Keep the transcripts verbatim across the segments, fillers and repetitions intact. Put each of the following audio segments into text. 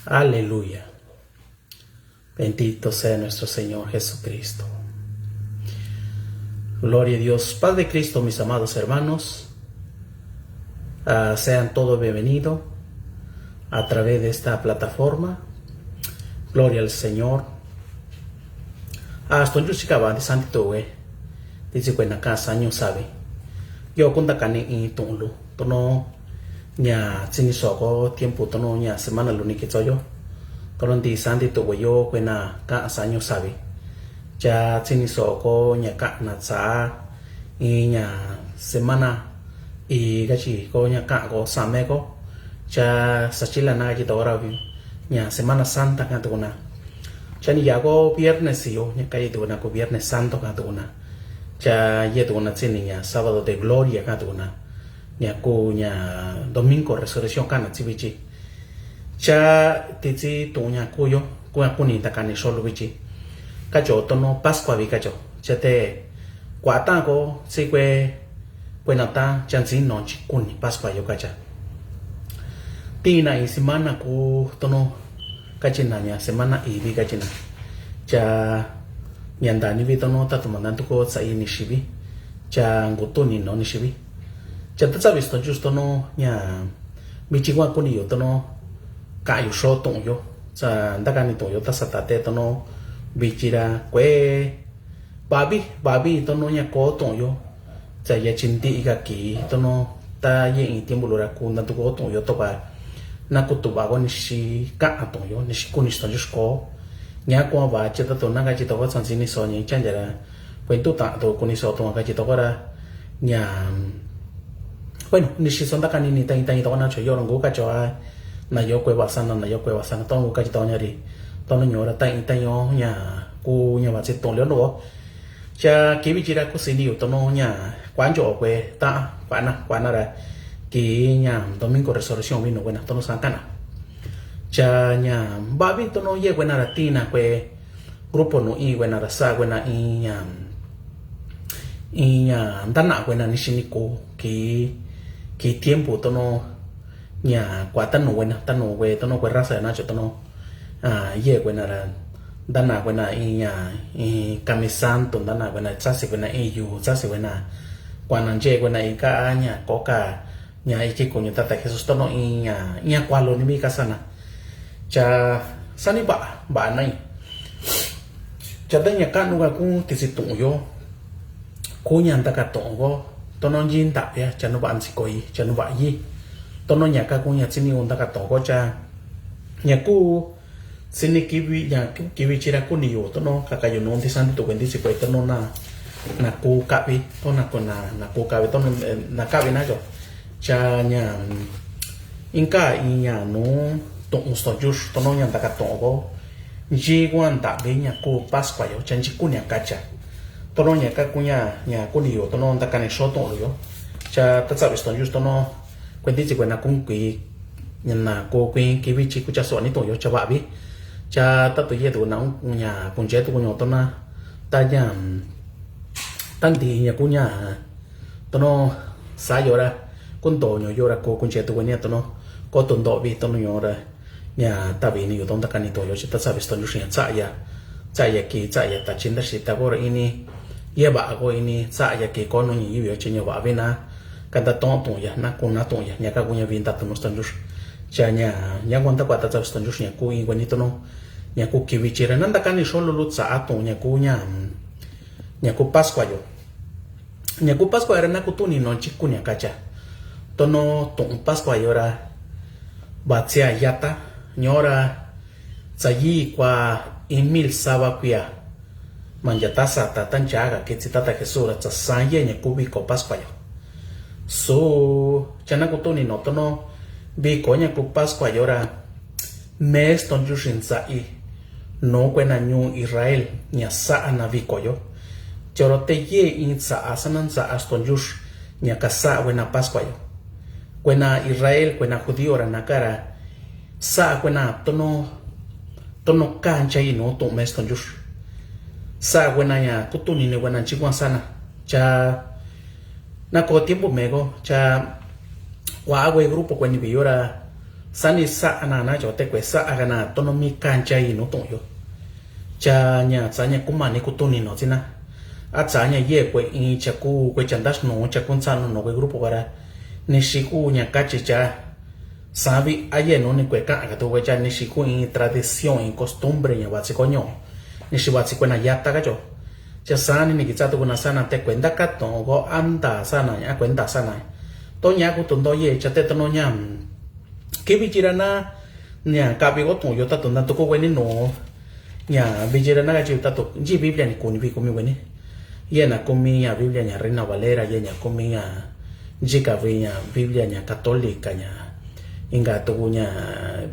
Aleluya. Bendito sea nuestro Señor Jesucristo. Gloria a Dios. Paz de Cristo, mis amados hermanos. Ah, sean todos bienvenidos a través de esta plataforma. Gloria al Señor. Ah, ston ju sika ba di santi tu we. Di si kue na ka sa ñu sabi. Yo kunda kani i tun lu. Tono ña tsini soko tiempo tono ña semana luni ki tsoyo. Tono di santi tu we yo kue na ka sa ñu sabi. Cha tsini soko ña ka na tsa i ña semana i kachi ko ña ka ko same ko. Cha sa chila na kachi tokora vi. Ña Semana Santa ka tukuna. Cha ni ya ko viernes yo ña kachi tukuna ko Viernes Santo ka tukuna. Cha ye tukuna tsini ña Sábado de Gloria ka tukuna. Ña ku ña Domingo Resurrección ka na tsi vichi. Cha ti tsi tu ña ku yo ku ña kuni ta kani solo vichi. Kacho tono Pascua vi kacho. Cha te kua ta ko tsi kue kue na ta cha ntsi no chi kuni Pascua yo kacha. Ti na i semana ku tono kachi na ña semana i vi kachi na. Cha ña nda ni vi tono ta tu ma nda tu ko tsa i ni sivi. Cha ngu tu ni no ni sivi. Cha ta tsa vi ston ju tono ña vichi kua kuni yo tono ka yo so tun yo. Sa nda kani tun yo ta sa ta te tono vichi ra kue. Vavi vavi tono ña ko tun yo. Tsa ya chi nti i ka ki tono ta ye i tiempo lu ra ku nda tu ko tun yo to ka. Na ku tu va ko ni si ka tun yo ni si kuni ston ju ko. Ña kua va che ta tu na kachi to ko tsa ntsi ni so ñi cha nja ra. Kue tu ta tu kuni so tu kachi to ko ra. Ña Bueno, ni si so nda kani ni ta i ta i to ko na cho yo ra ngu kacho a. Na yo kue va sana na yo kue va sana to ngu kachi to ña ri. Tono ño ra ta i ta yo ña ku ña va tsi tun leo no. Cha ki vichi ra ku si ni yo tono ña kua njo kue ta kua na kua na ra. Ki ña Domingo Resurrección vi no kue na tono sa ka na. Cha ña vavi tono ye kue na ra ti na kue grupo no i kue na ra sa kue na i ña i ña nda na kue na ni si ni ku ki ki tiempo tono ña kua ta nu kue na ta nu kue tono kue rasa na cho tono. A ye kue na ra nda na kue na i ña i kamisanto nda na kue na tsa si kue na i yu tsa si kue na kua na nche kue na i ka ña ko ka ña i ki kuñu tata Jesús tono i ña i ña kua lo ni mi ka sana. Cha sani va va na i. Cha ta ña ka nu ka ku ti si tun yo. Ku ña nda ka tun ko tono nji nda pia cha nu va ntsi ko i cha nu va yi. Tono ña ka ku ña tsi ni u nda ka tun ko cha ña ku. Tsini kivi ña kivi chira kuni yu tono kaka yu nu nti santi tu kue nti si kue tono na na ku kavi tono na ku kavi tono na kavi na yo. Cha ña inka i ña nu tu'un stojux tono ña nta ka tu'un ko nchi kua ntavi ña ku Pascua yo cha nchi kuni a kacha. Tono ña ka ku ña ña kuni yu tono nta kani so tu'un lu yo. Cha ta tsavi stojux tono kue nti si kue na ku kui ña na ku kui kivi chi ku cha suani tu'un yo cha vavi. Cha ta tu ye tu na ña kunche tu ku ño tona ta ña ta nti ña ku ña tono sa yo ra ku nto ño yo ra ku kunche tu ku ña tono ko tu nto vi tono ño ra ña tavi ni yu tono ta kani tu'un yo chi ta tsavi stojux ña tsaya tsaya ki tsaya ta chi nta si ta ko ra ini ye va ko ini tsaya ki ko no ñi yu yo chi ña vavi na. Kanta to'on tu'un ya na kuna tu'un ya ña ka kuña vinta tono stojux. Cha ña ña kuanta kua ta tsavi stojux ña ku i kuani tono ña ku kivi chira na nta kani so lulu tsa'a tu'un ña ku ña ña ku Pascua yo. Ña ku Pascua yo ra na ku tu'un ni no nchi kuni a kacha. Tono tu'un Pascua yo ra va tsia yata ño ra tsayi kua i mil sava kuia. Mancha ta sa ta ta ncha ka ki tsi tata Jesús ra tsa sa ye ña ku viko Pascua yo. Su cha na ku tu'un ni no tono viko ña ku Pascua yo ra mes stojux i ntsa'i no kue na ñu Israel ña sa'a na viko yo. Choro te ye i ntsa'a sa na ntsa'a stojux ña ka sa'a kue na Pascua yo. Kue na Israel kue na judío ra na ka ra sa'a kue na tono tono ka ncha i no tu'un mes stojux. Sa'a kue na ña ku tu'un ni ni kue na nchi kua sana cha na ko tiempo me ko cha kua kue grupo kue ni vi yo ra Sani sa'a na na cho te kue sa'a ga na tono mi kancha i nu tu'un yo. Cha ña tsa ña kuma ni kutu ni no tsina. A tsa ña ye kue in cha ku kue cha ndas no cha ku ntsa no no kue grupo gara. Ni shi ku ña kachi cha. Sabi a ye no ni kue ka aga tu kue cha ni shi ku in tradición in costumbre ña watsi ko ño. Ni shi watsi kue na yata ka cho. Cha sani ni kitsa tu kuna sana te kue nda ka to ko anda sana ña kue nda sana. To ña ku to ndo ye cha te to no ña. Kibi chira na ña kabi ko tu'un yo ta to nda to ko kue ni no. Ña bichira na ka chi ta to nchi Biblia ni kuni bi kumi kue ni. Ye na kumi ña Biblia ña Reina Valera ye ña kumi ña nchi kabi ña Biblia ña católica ña. Inka to ña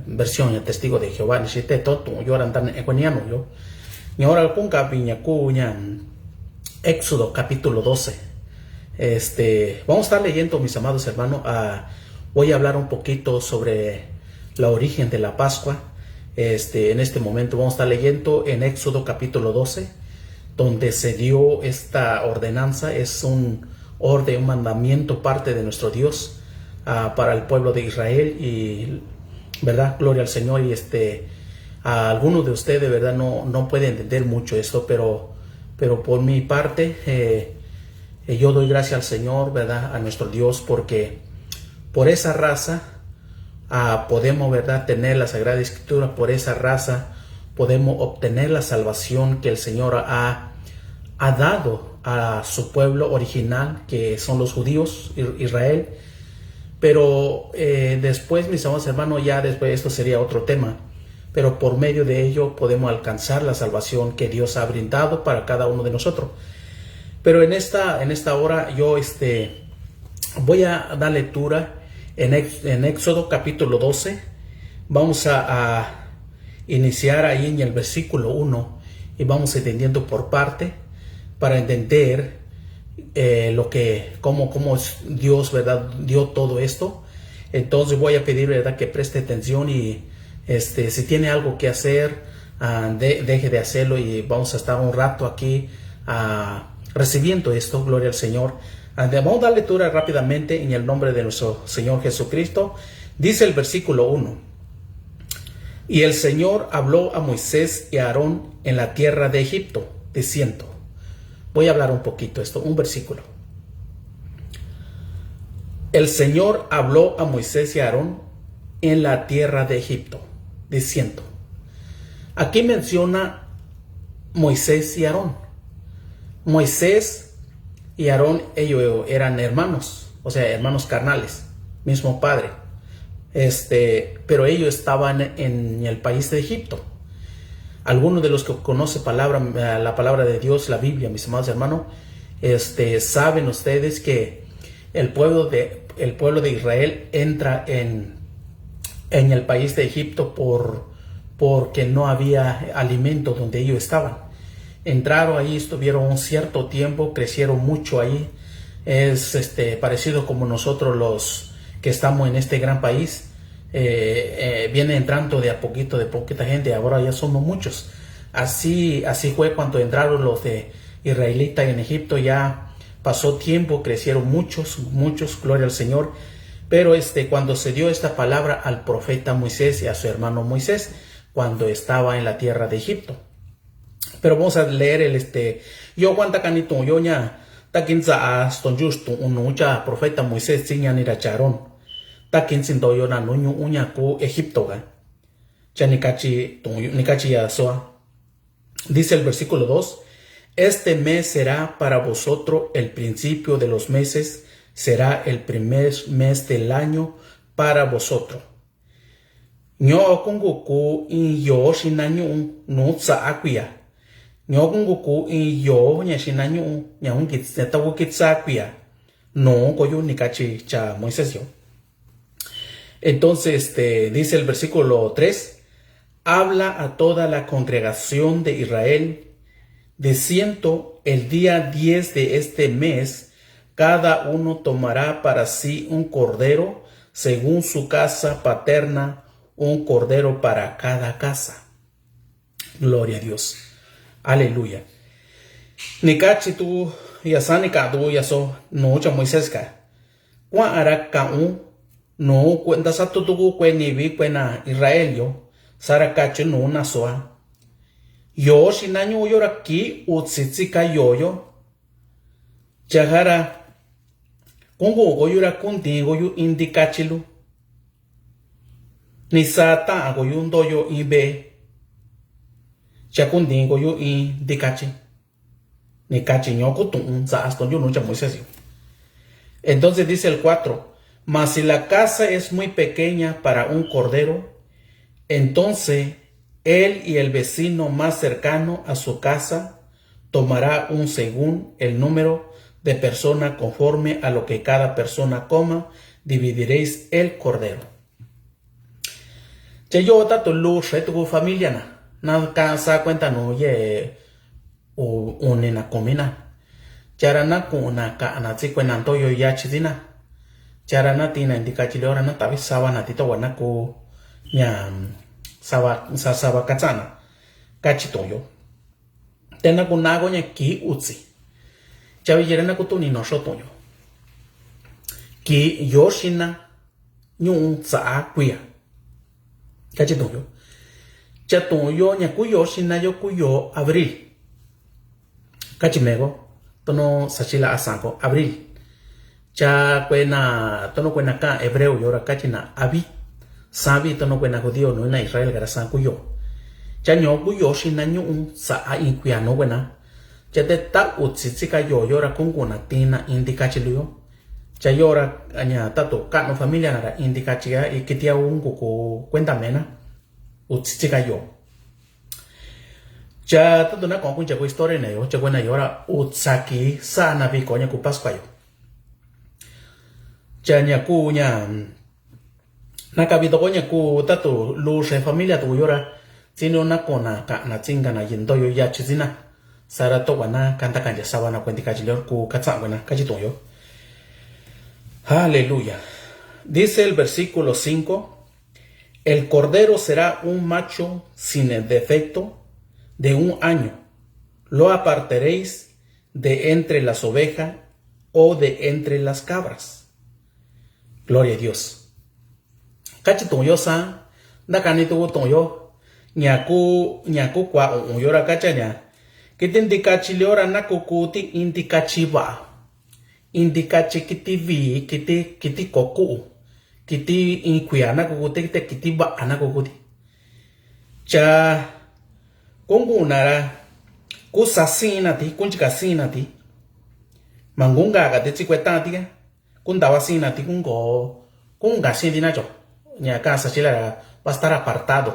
versión ña testigo de Jehová ni shi te to tu'un yo ra nda ne kue ni ña no yo. Ña ora kun kabi ña ku ña Éxodo capítulo doce. Este, vamos a estar leyendo, mis amados hermanos. Ah, voy a hablar un poquito sobre la origen de la Pascua. Este, en este momento vamos a estar leyendo en Éxodo capítulo doce, donde se dio esta ordenanza. Es un orden, un mandamiento parte de nuestro Dios, ah, para el pueblo de Israel. Y, ¿verdad? Gloria al Señor. Y este, a algunos de ustedes, ¿verdad? No, no pueden entender mucho esto, pero, pero por mi parte, eh, eh, yo doy gracias al Señor, ¿verdad? A nuestro Dios, porque por esa raza, ah, podemos, ¿verdad? Tener la Sagrada Escritura, por esa raza podemos obtener la salvación que el Señor ha, ha dado a su pueblo original, que son los judíos, Ir-, Israel. Pero, eh, después, mis amados hermanos, ya después esto sería otro tema. Pero por medio de ello podemos alcanzar la salvación que Dios ha brindado para cada uno de nosotros. Pero en esta, en esta hora yo, este, voy a dar lectura en Ex-, en Éxodo capítulo doce. Vamos a, a iniciar ahí en el versículo uno y vamos entendiendo por parte para entender, eh, lo que, cómo, cómo es Dios, ¿verdad? Dio todo esto. Entonces voy a pedir, ¿verdad? Que preste atención y, este, si tiene algo que hacer, ah, de-, deje de hacerlo y vamos a estar un rato aquí, ah, recibiendo esto, gloria al Señor. Ah, de-, vamos a dar lectura rápidamente en el nombre de nuestro Señor Jesucristo. Dice el versículo uno: "Y el Señor habló a Moisés y a Aarón en la tierra de Egipto, diciendo". Voy a hablar un poquito esto, un versículo. "El Señor habló a Moisés y a Aarón en la tierra de Egipto, diciendo". Aquí menciona Moisés y Aarón. Moisés y Aarón, ellos eran hermanos, o sea, hermanos carnales, mismo padre. Este, pero ellos estaban en el país de Egipto. Algunos de los que conocen palabra, eh, la palabra de Dios, la Biblia, mis amados hermanos, este, saben ustedes que el pueblo de, el pueblo de Israel entra en, en el país de Egipto por, porque no había alimento donde ellos estaban. Entraron ahí, estuvieron un cierto tiempo, crecieron mucho ahí. Es, este, parecido como nosotros los que estamos en este gran país. Eh, eh, viene entrando de a poquito, de poquita gente, ahora ya somos muchos. Así, así fue cuando entraron los de israelitas en Egipto, ya pasó tiempo, crecieron muchos, muchos, gloria al Señor. Pero, este, cuando se dio esta palabra al profeta Moisés y a su hermano Moisés, cuando estaba en la tierra de Egipto. Pero vamos a leer el, este, yo kuan ta kani tu'un yo ña, ta kintsa'asto nchuxtu'un nu cha profeta Moisés tsi ñani ra cha Aarón. Ta kintsintoyo na nu ñu'un ña ku Egipto ka. Cha ni kachi tu'un yo, ni kachi ya soa. Dice el versículo dos: "Este mes será para vosotros el principio de los meses, será el primer mes del año para vosotros". Ño'o kunkuku in yoo xina ñu'un nu tsa'a kuia. Ño'o kunkuku in yoo ña xina ñu'un ña un kits-, ña ta kukitsa kuia. Nu koyu ni kachi cha Moisés yo. Entonces, este, dice el versículo tres: "Habla a toda la congregación de Israel, diciendo: el día diez de este mes, cada uno tomará para sí un cordero, según su casa paterna, un cordero para cada casa". Gloria a Dios. Aleluya. Ni kachi tu ya sani ka tu ya so nu cha Moisés ka. Kua'an ra ka'un Nuuv kue, ntasato tuku kue nivi kuena Israel yo, sara kachi nuuv naso a, yoo xina ñuun yo ra ki utsi tsika yoo yo. Chaja ra kunkuun koyu ra kuntiin koyu in ntikachi lu, ni sa taan koyu ntoyo in vee, cha kuntiin koyu in ntikachi. Ni kachi ñoon kutuun ntsa aston yunu cha Moisés yo. Entonces dice el cuatro: Mas si la casa es muy pequeña para un cordero, entonces él y el vecino más cercano a su casa tomará un según el número de persona, conforme a lo que cada persona coma, dividiréis el cordero. Cha yoo tatu luxe tuku familia na, na kasa kuenta nu ye u, uni na kumi na. Chara na kuuna kana tsi kuena ntoyo yachi tsina. Chara na tina ntikachi liora na tavi sava na tito wa na ku ña sava, sa sava katsana. Kachi tuun yo. Te na kunaa ko ña ki utsi. Chavi yera na kutuni no xo tuun yo. Ki yoo xina ñuun tsa'a kuia. Kachi tuun yo. Cha tuun yo ña ku yoo xina yo ku yoo abril. Kachi mego. Tono sachila asan ko abril. Cha kuena, tono kuena ka hebreo yora kachi na avi. Savi tono kuena judío nu na Israel gara san ku yoo. Cha ño ku yoo xina ñuun tsa'a in kuia no kuena. Cha te ta utsi tsika yoo yora kunkuna tina in ntikachi lu yo. Cha yora ña tatu kanu familia nara in ntikachi a i kitia unku ku kuenta mena. Utsi tsika yoo. Cha tatu na kon kun cha ku historia na yo, cha kuena yora utsa ki sa na vi ko ña ku Pascua yo. Cha ña ku ña na kavi toko ña ku tatu luxe familia tuku yora. Tsinu na kona kana tsinga na yinto yo yachi tsina. Sara to kuena kanta kanja sava na kuenti kachi lior ku katsa kuena kachi tuun yo. Aleluya. Dice el versículo cinco: El cordero será un macho sin defecto de un año. Lo apartaréis de entre las ovejas o de entre las cabras. Gloria a Dios. Kachi tuun yo sa, ntakani tuku tuun yo, ña ku, ña ku kua u'un yora kacha ña. Kiti ntikachi liora na kukuti in ntikachi va'a. In ntikachi kiti vii, kiti, kiti koku'u. Kiti in kuia na kukuti, kiti, kiti va'a na kukuti. Cha kunku'un nara, kusa sinati, kunchika sinati. Mangunka kati tsi kuetati ka. Kuntava sinati kunko, kunka sinti na cho. Ña kasa chila va a estar apartado.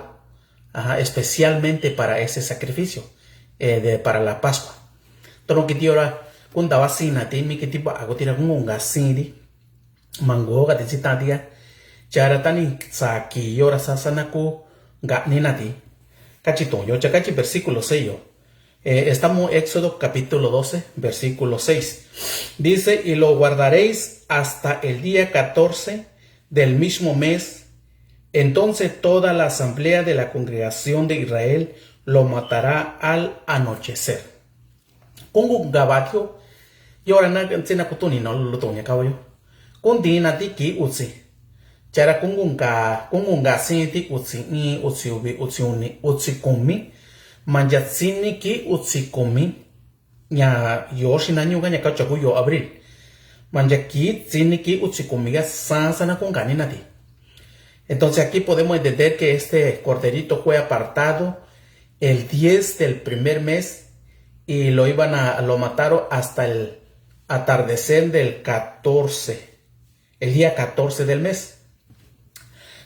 Ajá, especialmente para ese sacrificio, eh, de, para la Pascua. Tono kiti yora, kuntava sinati, mi kiti va'a kutira kunka sinti. Mango kati tsi tati ka. Chara tani sa ki yora sa sana ku ngani nati. Kachi tuun yo, cha kachi versículo seis yo. Eh, estamos Éxodo capítulo doce, versículo seis. Dice: "Y lo guardaréis hasta el día catorce del mismo mes. Entonces toda la asamblea de la congregación de Israel lo matará al anochecer". Kunku ngava tio. Yora na tsina kutuni no luto ña kava yo. Kunti nati ki utsi. Chara kunku nga, kunku nga sinti utsi in, utsi uvi, utsi uni, utsi kumi. Manja tsini ki utsi kumi. Ña yo xina ñuka ña kacha ku yo abril. Manja ki tsini ki utsi kumi ka sasa na kungani nati. Entonces aquí podemos entender que este corderito fue apartado el diez del primer mes y lo iban a, lo mataron hasta el atardecer del catorce, el día catorce del mes.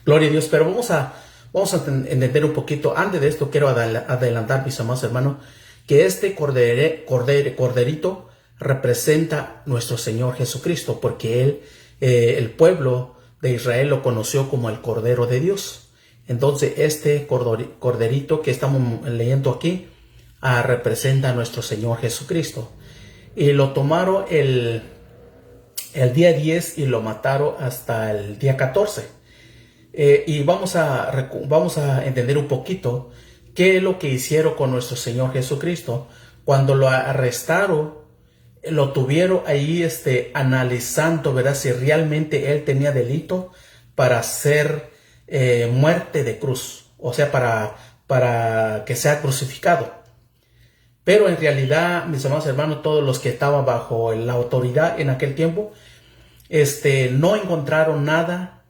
Gloria a Dios, pero vamos a, vamos a ten-, entender un poquito. Antes de esto, quiero adela-, adelantar, mis amados hermanos, que este cordere-, cordere-, corderito representa nuestro Señor Jesucristo, porque él, eh, el pueblo de Israel lo conoció como el Cordero de Dios. Entonces, este cordori-, corderito que estamos leyendo aquí, ah, representa a nuestro Señor Jesucristo. Y lo tomaron el, el día diez y lo mataron hasta el día catorce. Eh, y vamos a recu-, vamos a entender un poquito qué es lo que hicieron con nuestro Señor Jesucristo. Cuando lo arrestaron, lo tuvieron ahí, este, analizando, ¿verdad? Si realmente él tenía delito para ser eh, muerte de cruz, o sea, para, para que sea crucificado. Pero en realidad, mis amados hermanos, todos los que estaban bajo la autoridad en aquel tiempo, este, no encontraron nada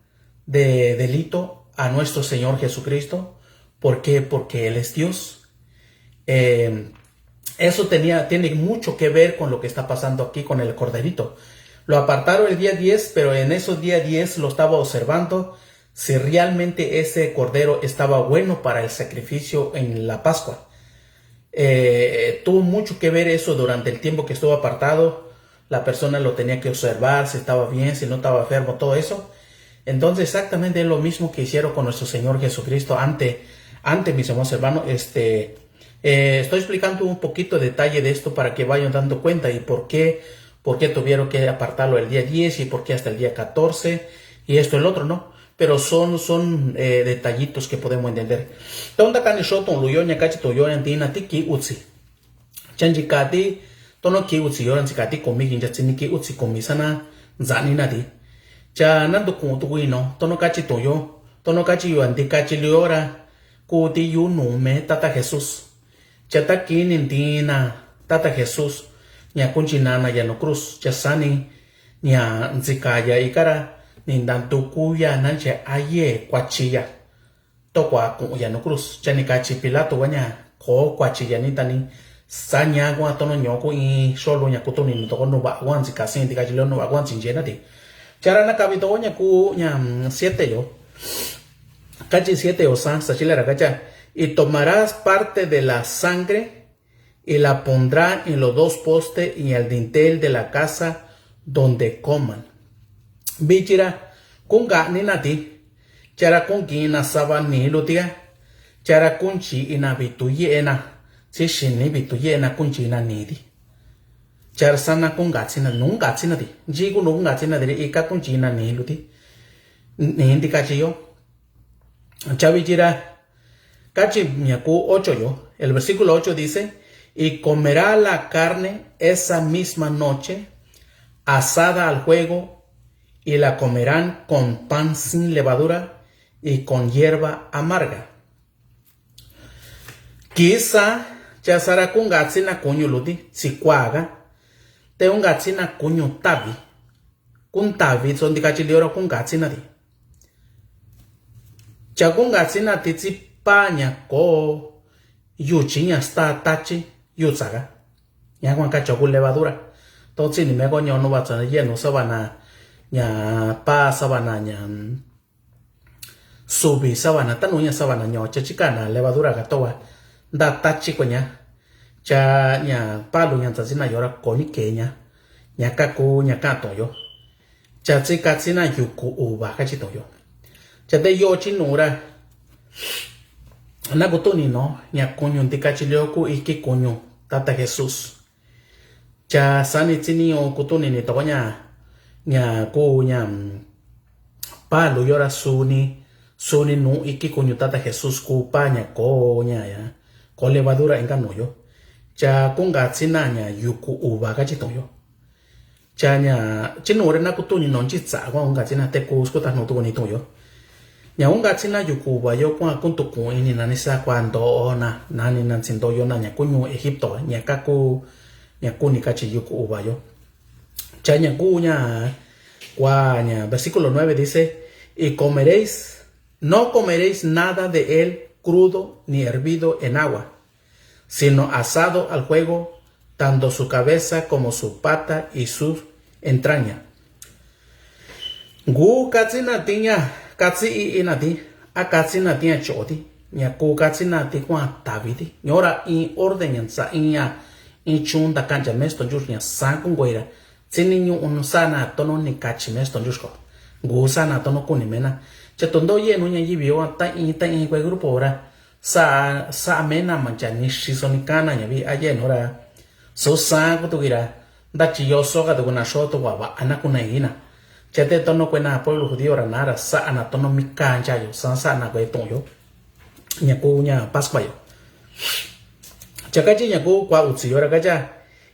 de delito a nuestro Señor Jesucristo. ¿Por qué? Porque Él es Dios. Eh, eso tenía, tiene mucho que ver con lo que está pasando aquí con el corderito. Lo apartaron el día diez, pero en esos días diez lo estaba observando si realmente ese cordero estaba bueno para el sacrificio en la Pascua. Eh, tuvo mucho que ver eso durante el tiempo que estuvo apartado. La persona lo tenía que observar, si estaba bien, si no estaba enfermo, todo eso. Entonces, exactamente es lo mismo que hicieron con nuestro Señor Jesucristo antes, antes, mis amados hermanos. Este, eh, estoy explicando un poquito de detalle de esto para que vayan dando cuenta y por qué, por qué tuvieron que apartarlo el día diez y por qué hasta el día catorce y esto, el otro, ¿no? Pero son, son eh, detallitos que podemos entender. Tonta kani shoton luyo ña kachi toyo ña tina tiki utsi. Chanchi kati, tono ki utsi yora nchi kati komi kincha tsini ki utsi komi sana nzani nati. Cha nandu kun tu wino, tono kachi toyo, tono kachi yo andi kachi liora, kuti yu nume tata Jesús. Cha ta kini ndina tata Jesús, ña kunchi nana ya no cruz, cha sani, ña nzika ya ikara, ni ndandu kuya nanche aye kuachi ya. Tokua ku'un ya no cruz. Cha ni kachi Pilato wa ña ko kuachi ya ni tani. Sa ña kua tono ño ku in xolu ña kutuni ni toko nuva kua nchi kasi ti kachi leo nuva kua nchi nchena ti. Chara na kavi toko ña ku ña siete yo. Kachi siete yo sa sa chile ra kacha. Y tomarás parte de la sangre y la pondrá en los dos postes y en el dintel de la casa donde coman. Vichi ra kunga'ni nati. Chara kungina sava ni luti ka. Chara kunchi ina vitu yena. Sixini vitu yena kunchi ina niti. Chara sana kungatsina nungatsina ti. Nchi ku nungatsina ti ika kunchi ina ni luti. Ni ndi kachi yo. Chavichi ra kachi ña ku ocho yo. El versículo ocho dice, y comerá la carne esa misma noche, asada al fuego, y la comerán con pan sin levadura y con hierba amarga. Kisa cha sara kungatsina kuñu luti tsi kuaga. Te ungatsina kuñu tavi. Kun tavi so ndi kachi liora kungatsina ti. Cha kungatsina ti tsi pa ña ko yuchi ña sta tachi yutsaga. Ña kua kacho ku levadura. To tsini me ko ña nuva tsa yenu savana ña pa savana ña suvi savana tanu ña savana ño cha chikana levadura ka towa nda tachi ko ña. Cha ña palu ña ntsasina yora ko ni ke ña. Ña kaku ña kato yo. Cha tsi katsina yuku uva kachi to yo. Cha te yo chi nura. Na kutuni no ña kuñu ndi kachi leo ku iki kuñu tata Jesús. Cha sani tsini o kutuni ni toko ña ña ku ña palu yora suni suni nu iki kuñu tata Jesús ku pa ña ko ña ya ko levadura inka nu yo. Cha kungatsina ña yuku uva kachi to yo. Cha ña chi nure na kutuni no nchi tsa kua ungatsina te ku skuta nu tu ni to yo. Ña ungatsina yuku uva yo kua kuntu ku ini nani sa kua ndo na nani na ntsi ndo yo na ña kuñu Egipto ña kaku ña kuni kachi yuku uva yo. Cha ña ku ña kua ña versículo nueve dice, y comeréis, no comeréis nada de él crudo ni hervido en agua, sino asado al fuego, tanto su cabeza como su pata y su entraña. Ngu katsina ti ña katsi i ina ti a katsina ti ña cho ti ña ku katsina ti kua tavi ti ñora in orden ña ntsa in ña in chun nda kancha mesto nchuxko ña sa ku ngoi ra tsini ñu'u sana tono ni kachi mesto nchuxko. Ngu sana tono kuni mena cha to ndo yenu ña yivi yo ta in ta in kue grupo ra sa sa mena mancha ni xiso ni kana ña vi a yenu ra. So sa kutu ki ra nda chi yo so ka tu kuna so to wa wa ana kuna ina. Cha te tono kuena pueblo judío ra nara sa ana tono mi kancha yo sa sa na kue to yo. Ña ku ña Pascua yo. Cha kachi ña ku kua utsi yo ra kacha.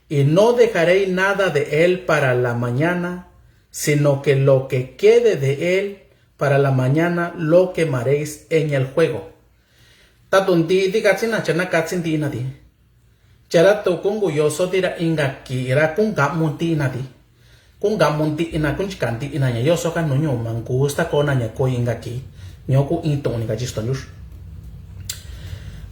Y no dejaréis nada de él para la mañana, sino que lo que quede de él Para la mañana lo quemaréis en el fuego. Tatu nti'i ti katsi na, cha na katsi nti'i na ti. Chara tu kungu yoso tira inka ki ra kunkamu nti'i na ti. Kunkamu nti'i na, kunchika nti'i na ña yoso ka nu ñu'u ma gusta kona ña ko inka ki. Ño ku in tu'un ni kachi Señor.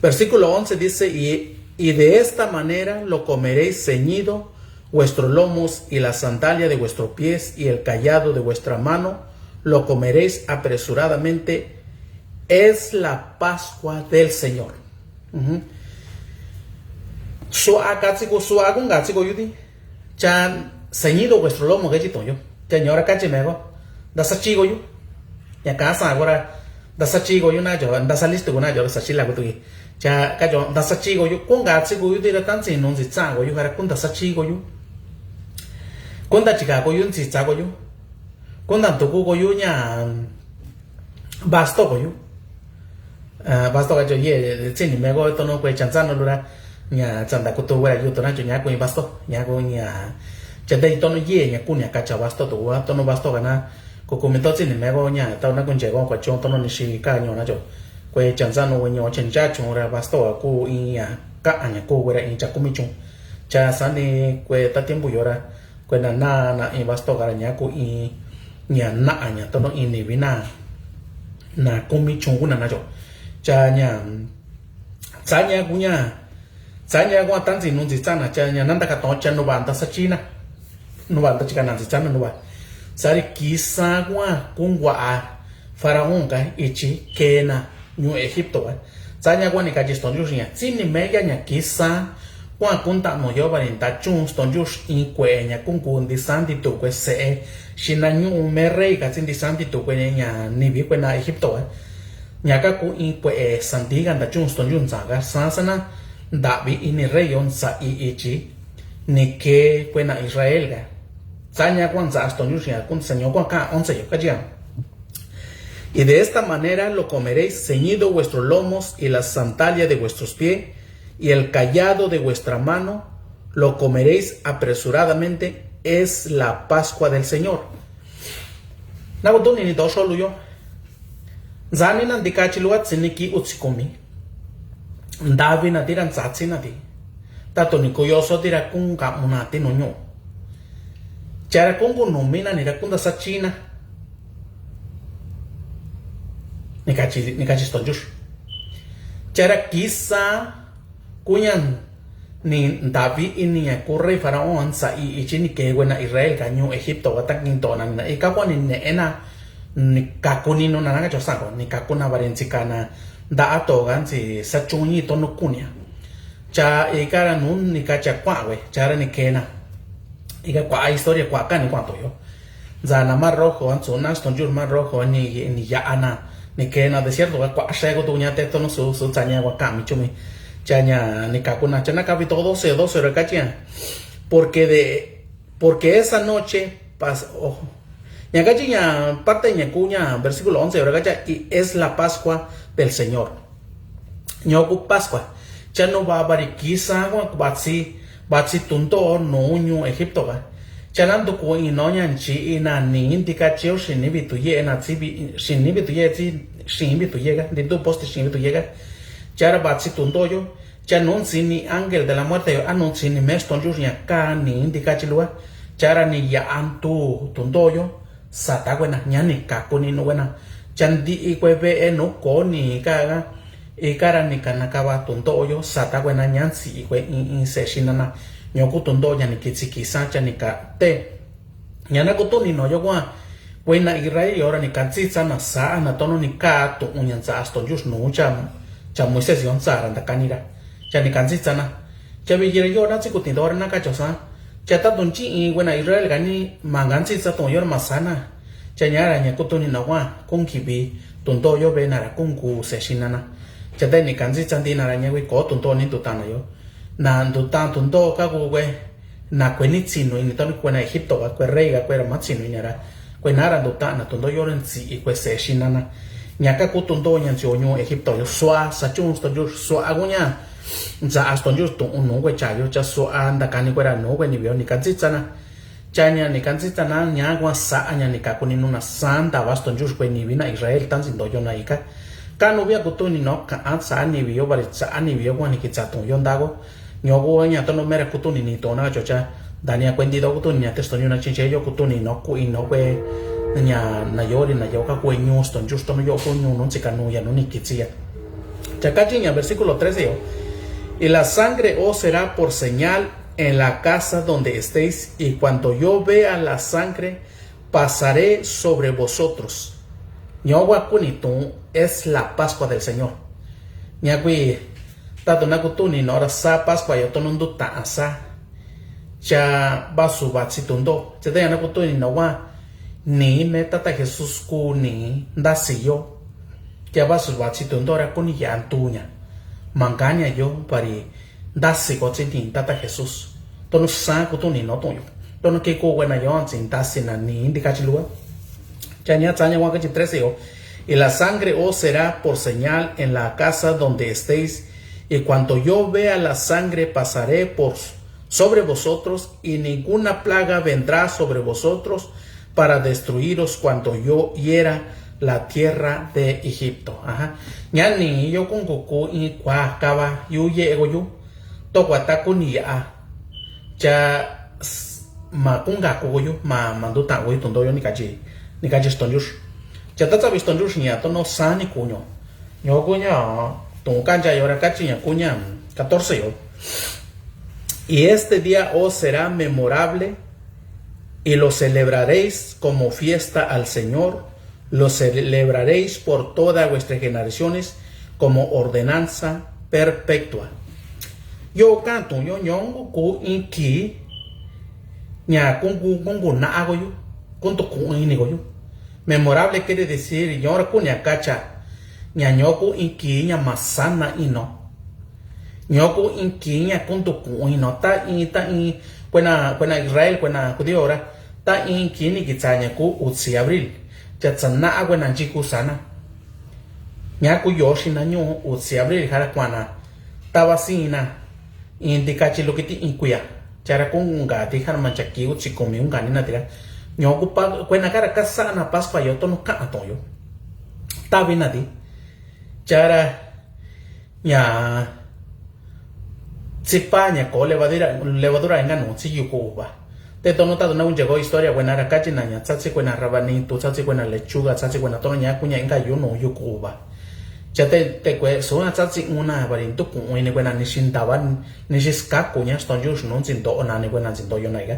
Versículo once dice: y, y de esta manera lo comeréis ceñido vuestros lomos y la sandalia de vuestros pies y el cayado de vuestra mano, lo comeréis apresuradamente, es la Pascua del Señor. Su'a katsi ko, su'a kunka tsi ko yu ti. Cha ceñido vuestro lomo ke chi to yu. Cha ñora kachi me ko. Ntasa chi ko yu. Ña kasa ko ra. Ntasa chi ko yu na yo, ntasa listo ko na yo, sa chi la ko tu. Cha ka yo, ntasa chi ko yu. Kunka tsi ko yu ti ra tan tsi nu ntsi tsa ko yu, kara kun ntasa chi ko yu. Kun nta chika ko yu, ntsi tsa ko yu. Kun nta ntuku ko yu ña. Basto ko yu. Basto ka cho ye, tsi ni me ko tono kue chanza no lura. Ña chanda kutu wera yu tona cho ña ku in basto. Ña ku ña. Chanda tono ye ña ku ña kacha basto to wa tono basto kana. Ku ku mi to tsi ni me ko ña tau na ku nje ko kua chon tono ni shi ka ño na cho. Kue chanza no we ño chanza chon ra basto ku in ña ka ña ku wera in cha ku mi chon. Cha sani kue ta tiempo yora. Kue na na na in basto kara ña ku in ña na ña tono in ni vi na na ku mi chun ku na na cho. Cha ña tsa ña ku ña tsa ña ku a tan tsi nu ntsi tsa na cha ña na nta ka to cha nu ba nta sa chi na. Nu ba nta chi ka na ntsi tsa na nu ba. Sa ri kisa ku a ku ngua a Faraón ka ichi ke na ñu Egipto ka. Tsa ña ku a ni kachi Señor Yu'us ña tsi ni me ya ña kisa. Kuan kun ta no yo ba ni ta chun Señor Yu'us in kue ña kun kun di santi tu kue se. Xi na ñu me rey ka tsi di santi tu kue ña ni vi kue na Egipto ka. Ña ka kun in kue santi ka ta chun Señor Yu'us nsa ka sa sa na. Nda vi ini rey yo nsa i ichi. Ni ke kue na Israel ka. Tsa ña kuan nsa Señor Yu'us ña kun Señor kuan ka once yo ka chi a. Y de esta manera lo comeréis ceñido vuestros lomos y la sandalia de vuestros pies y el cayado de vuestra mano, lo comeréis apresuradamente, es la Pascua del Señor. Na ko tuni ni doso luyo. Nzani na ndika chi lua tsini ki utsi kumi. Ndavi na tira ntsatsi na ti. Tatu ni kuyoso tira kun ka una ti nu ñu. Chara kun ku numi na ni ra kun nta sa chi na. Ni kachi ni kachi Señor Yu'us. Chara kisa kuña ni ndavi ini ña ku rey Faraón nsa i ichi ni ke wena Israel ka ñu Egipto ka ta kinto na ni na ika kua ni ne'e na ni kaku ni nu na na ka cho sa ko ni kaku na vari ntsi ka na nda a to ka ntsi sa chun ñi to nu kuña. Cha ika ra nu ni kacha kua we chara ni ke na. Ika kua a historia kua ka ni kua to yo. Ntsana Mar Rojo a ntsu na Señor Yu'us Mar Rojo ni ni ya a na ni ke na desierto ka kua xe ko tu ña te to nu su su tsa ña kua ka mi chumi. Cha ña ni kaku na cha na kapi to doce doce ra kachi a. Porque de porque esa noche pas ojo. Ña kachi ña parte ña ku ña versículo once ra kachi a y es la Pascua del Señor. Ño ku Pascua. Cha nu ba vari kisa kua ba tsi ba tsi tunto nu ñu Egipto ka. Cha na nduku ino ña nchi ina ni ndika chio xini vitu ye na tsi vi xini vitu ye tsi xini vitu ye ka ndi ndu poste xini vitu ye ka. Chara ba tsi tunto yo. Cha nu ntsi ni ángel de la muerte yo a nu ntsi ni me Señor Yu'us ña ka ni ndika chi lua. Chara ni ya a ntu tunto yo. Sa ta kuena ña ni kaku ni nu kuena. Cha ndi i kue ve'e nu ko ni ka ka. Ika ra ni kana kava tunto yo sa ta kuena ña ntsi i kue in in se xina na. Ño ku tunto ña ni kitsi kisa cha ni ka te. Ña na ku tu ni no yo kua. Kuena Israel yo ra ni kantsitsa na sa na to nu ni ka tu'un ña ntsa Señor Yu'us nu cha cha Moisés yo ntsa ra nta kani ra. Cha ni kantsitsa na. Cha vi yira yo na tsi ku tin to ra na ka cho sa. Cha ta tun chi in kuena Israel ka ni ma kantsitsa tun yo ra ma sa na. Cha ña ra ña ku tu ni no kua kun kivi tunto yo ve na ra kun ku se xina na. Cha te ni kantsitsa nti na ra ña kui ko tunto ni ndu ta na yo. Na ndu ta tunto ka ku kue. Na kue ni tsinu ini to ni kuena Egipto ka kue rey ka kue ra ma tsinu ini ra. Kue na ra ndu ta na tunto yo ra ntsi i kue se xina na. Ña ka ku tunto ña ntsi o ñu Egipto yo sua sa chun Señor Yu'us sua ku ña. Ntsa Señor Yu'us tu'un nu kue cha yo cha sua nta kani kue ra nu kue ni vio ni kantsitsa na. Cha ña nika ntsitsa na ñakuan sa'a ña nika kuni nuna santa ba stonjuxkue nivi na Israel ta ntsintoo yona ika. Kanu via kutu ni no ka'a sa'a nivi yo bari sa'a nivi yo kuan ni kitsa tun yo ndako. Ñoku ña tono mera kutu ni ni tona chocha. Dania kue ndito kutu ni ña te stonju na chinche yo kutu ni no ku ino kue ña na yo ri na yo ka kue ñu stonju tono yo ku ñu no ntsika nu ya no ni kitsi ya. Cha kachi ña versículo trece yo. Y la sangre os será por señal en la casa donde estéis, y cuando yo vea la sangre, pasaré sobre vosotros. Ñowa kuni tun es la Pascua del Señor. Ña kui tatu na kutu ni no ra sa Pascua yo tono ndu ta'a sa. Cha vasu vatsi tun ndo. Cha ta ya na kutu ni no wa ni me tata Jesús ku ni ndasi yo. Cha vasu vatsi tun ndo ra kuni ya ntuña. Mangaña yo pari ndasi ko tsi ni tata Jesús. Tono sa kutu ni no tun yo. Tono ke ku wena yo tsi ndasi na ni ndi kachi lua. Cha ña tsa ña wa kachi trece yo. Y la sangre os será por señal en la casa donde estéis, y cuando yo vea la sangre pasaré por sobre vosotros, y ninguna plaga vendrá sobre vosotros para destruiros cuando yo hiera la tierra de Egipto. Ña ni yo kunku ku in kua kava yu yeko yu. Tokua ta kuni ya'a. Cha ma kunka ku yu ma ma ndu ta'a ku yu tun ndo yo ni kachi ni kachi stonjux. Cha ta tsavi stonjux ña tono sani kuño. Ñoku ña tun kancha yo ra kachi ña kuña catorce yo. Y este día os será memorable, y lo celebraréis como fiesta al Señor, lo celebraréis por todas vuestras generaciones como ordenanza perpetua. Yo kantu yo ñongu ku inki ña kungu kungu na agoyu kuntu ku ini goyu. Memorable quiere decir ñora kuña kacha ña ñoku inki ña masana ino. Ñoku inki ña kuntu ku ino ta in ta in kuena kuena Israel kuena judío ra ta in kini kitsa ña ku utsi abril. Cha tsana kuena nchiku sana. Ña ku yoxi na ñu utsi abril jara kuana tava sina. Inti kachi lukiti in kuya. Chara kungu ngati jara mancha ki utsi kumi ungani na tira. Ñoku pa kuena kara kasana pascua yo tono ka'a toyo. Tavi nati. Chara ña tsipa ña ko levadura levadura inka nu tsi yuku uva. Te tono tatu na kunche ko historia kuena ra kachi na ña tsatsi kuena rabanitu tsatsi kuena lechuga tsatsi kuena tono ña kuña inka yu nu yuku uva. Cha te te kue suna tsatsi una vari ntuku ini kuena nixi ndava nixi skaku ña stonju xinu ntsi nto'o nani kuena ntsi nto'o yona ika.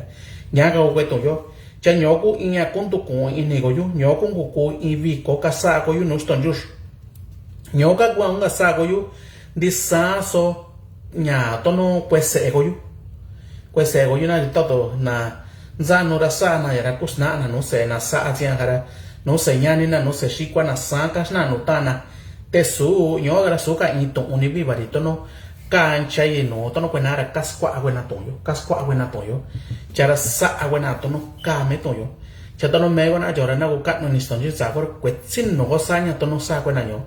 Ña ka kue tuyo. Cha ñoku iña kuntuku ini koyu ñoku nkuku in viko kasa koyu nu stonju. Ñoka kuan kasa koyu. Ndisa so ña tono kuese'e koyu. Kuese'e koyu na toto na ntsanu ra sa'ana yara kusna'ana nuse na sa'a tsian jara nuse ñani na nuse xikua na saka xna'anu tana. Te su ñoka ra suka in tu'un ni vivari tono kancha yinu tono kuena ra kaskua'a kuena tu'un yo kaskua'a kuena tu'un yo. Chara sa'a kuena tono kame tu'un yo. Cha tono me kuena chora na ku ka'nu ni stonji sa kora kuetsinu ko saña tono sa kuena ño.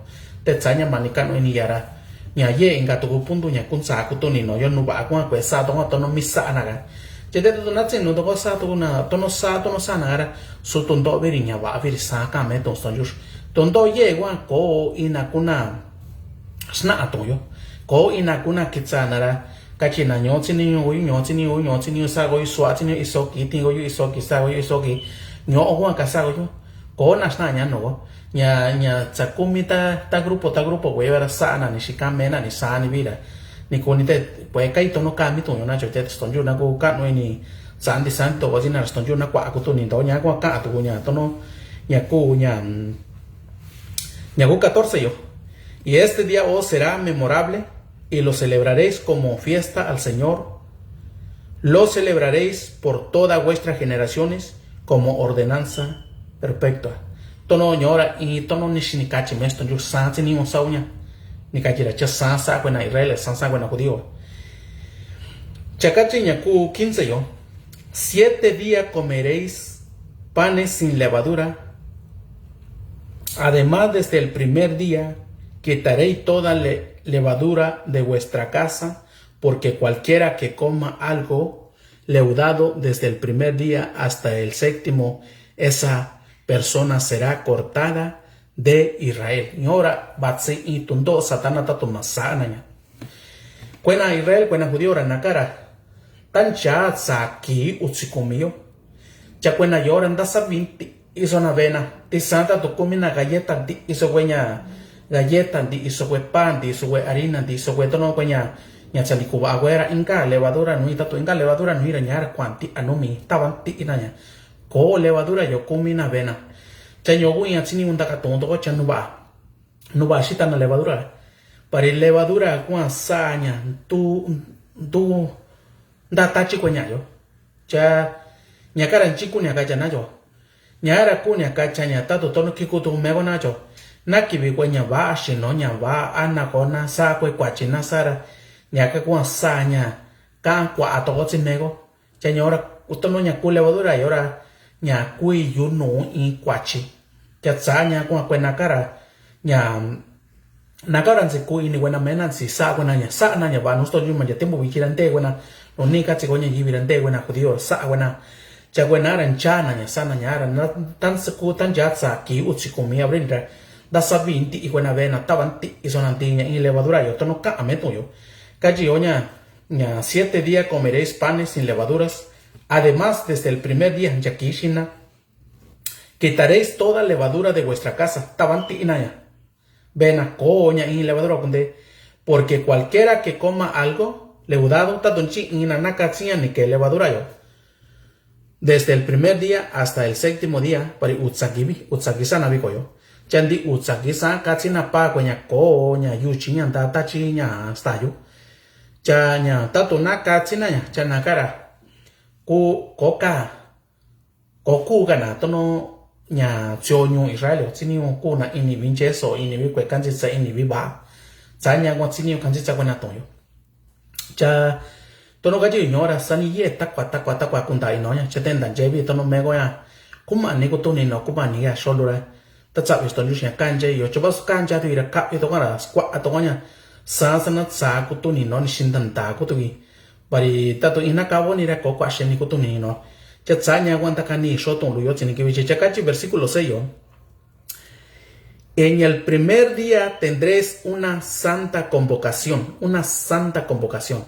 Te tsaña mani ka'nu ini yara. Ña ye inka tuku puntu ña kuntsa kutu ni no yo nuva kuan kue sa tono tono mi sa'ana ka. Chete tutu na tsinu toko sa tuku na tono sa tono sa na kara. Su tunto viri ña va viri sa kame tun stonju. Tunto ye kuan ko ina kuna. Sna atun yo. Ko ina kuna kitsa nara. Kachi na ño tsini yo yo ño tsini yo yo ño tsini yo sa ko yo sua tsini yo iso ki tin ko yo iso ki sa ko yo iso ki. Ño o kuan ka sa ko yo. Ko na sna ña no ko. Ña ña tsa kumi ta ta grupo ta grupo ko yevara sa na ni xika me na ni sa ni vira. Ni kuni te kue kai tono kami tuñu na cho te stonju na ku ka'nu ini santi santo ko tsina stonju na kua kutu ni nto ña kua ka tuku ña tono ña ku ña. Ña ku catorce yo. Y este día os será memorable y lo celebraréis como fiesta al Señor. Lo celebraréis por todas vuestras generaciones como ordenanza perpetua. Tono ñora i tono nixi ni kachi mesto nyu sansi ni un sauña. Ni kachi ra cha sansa kuena Israel sansa kuena judío. Cha kachi ña ku quince yo. Siete días comeréis panes sin levadura. Además, desde el primer día quitaréis toda levadura de vuestra casa, porque cualquiera que coma algo leudado desde el primer día hasta el séptimo, esa persona será cortada de Israel. Ñora batsi i tundo satana tatu masana ña. Kuena Israel, kuena judío ra nakara. Tancha tsaki utsikumi yo. Cha kuena yora ndasa vinti. Iso na vena ti santa tu kumi na galleta ti iso kue ña galleta ti iso kue pan ti iso kue harina ti iso kue tono kue ña ña tsali kuva aguera inka levadura nui tatu inka levadura nui ra ña ra kuanti anumi tavanti ina ña ko levadura yo kumi na vena. Cha ñogu ña tsini undaka tonto ko cha nuva nuva shita na levadura pari levadura kua sa ña tu tu nda tachi kue ña yo. Cha ña kara nchi kuni akacha na yo. Ña ra kuni akacha ña tatu tono kikutu meko na yo. Na kivi kue ña va axino ña va ana ko na sa kue kuachi na sara. Ña ka kua sa ña ka kua ato ko tsi meko. Cha ña ora tono ña ku levadura yora ña kui yunu i kuachi. Cha tsa ña kua kue na kara ña Naka ora nsi ku ini kuena mena nsi sa kuena ña sa na ña va nusto yuma ya tiempo vichi ra nte kuena no ni katsi ko ña yivi ra nte kuena judío sa kuena. Cha kuena ra ncha na ña sa na ña ra na tan sa ku tan ya tsa ki utsi kumi abrin ra. Da sa vi nti i kuena vena tava nti i so na nti ña i levadura yo tono ka ame tu yo. Kachi yo ña ña siete día comeréis panes sin levaduras. Además desde el primer día ya ki xina. Quitaréis toda levadura de vuestra casa tava nti i na ña. Vena ko ña i levadura kunde. Porque cualquiera que coma algo leudado tatu nchi i na na katsi ña ni ke levadura yo. Desde el primer día hasta el séptimo día pari utsaki vi utsaki sa na vi ko yo. Cha nti utsaki sa katsi na pa kue ña ko ña yuchi ña nda tachi ña stayu. Cha ña tatu na katsi na ña cha na kara. Ku ko ka Ko ku kana tono ña tsio ñu Israel yo tsini u ku na ini vi ncheso ini vi kue kanchi tsa ini vi va. Tsa ña kua tsini u kanchi tsa kue na toyo. Cha tono kachi ñora sani ye takua takua takua kunda ino ña cha tenda nchevi tono meko ya. Kuma ni kutu ni no kuma ni ya sholura. Ta tsa visto nyu sia kanche yo choba su kancha tu ira ka ito kara skua to kanya. Sa sana tsa kutu ni no ni shindan ta kutu ki. Bari tatu ina kabo ni ra ko kwa sheni kutu ni no. Cha tsa nya wanta kani shoton lu yo tsini ki viche cha kachi versículo seis yo. En el primer día tendréis una santa convocación, una santa convocación.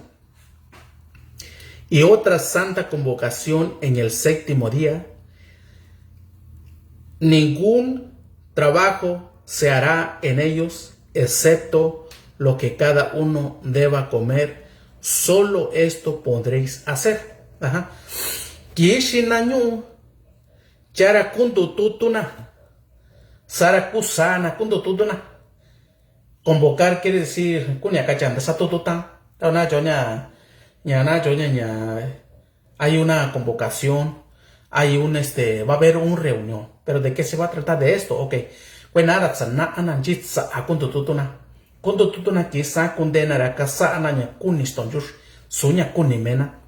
Y otra santa convocación en el séptimo día. Ningún trabajo se hará en ellos, excepto lo que cada uno deba comer. Solo esto podréis hacer. Aha. Kishi na ñu. Chara kuntu tutuna. Sara kusana kuntu tutuna. Convocar quiere decir kunia kachanda satututan. Tau na choña ña na choña ña hay una convocación, hay un este va a haber un reunión. Pero de qué se va a tratar de esto? Ok. Kue nara tsana ana nchi tsa a kuntu tutuna. Kuntu tutuna kisa kunde nara kasa ana ña kuni stonjux. Suña kuni mena.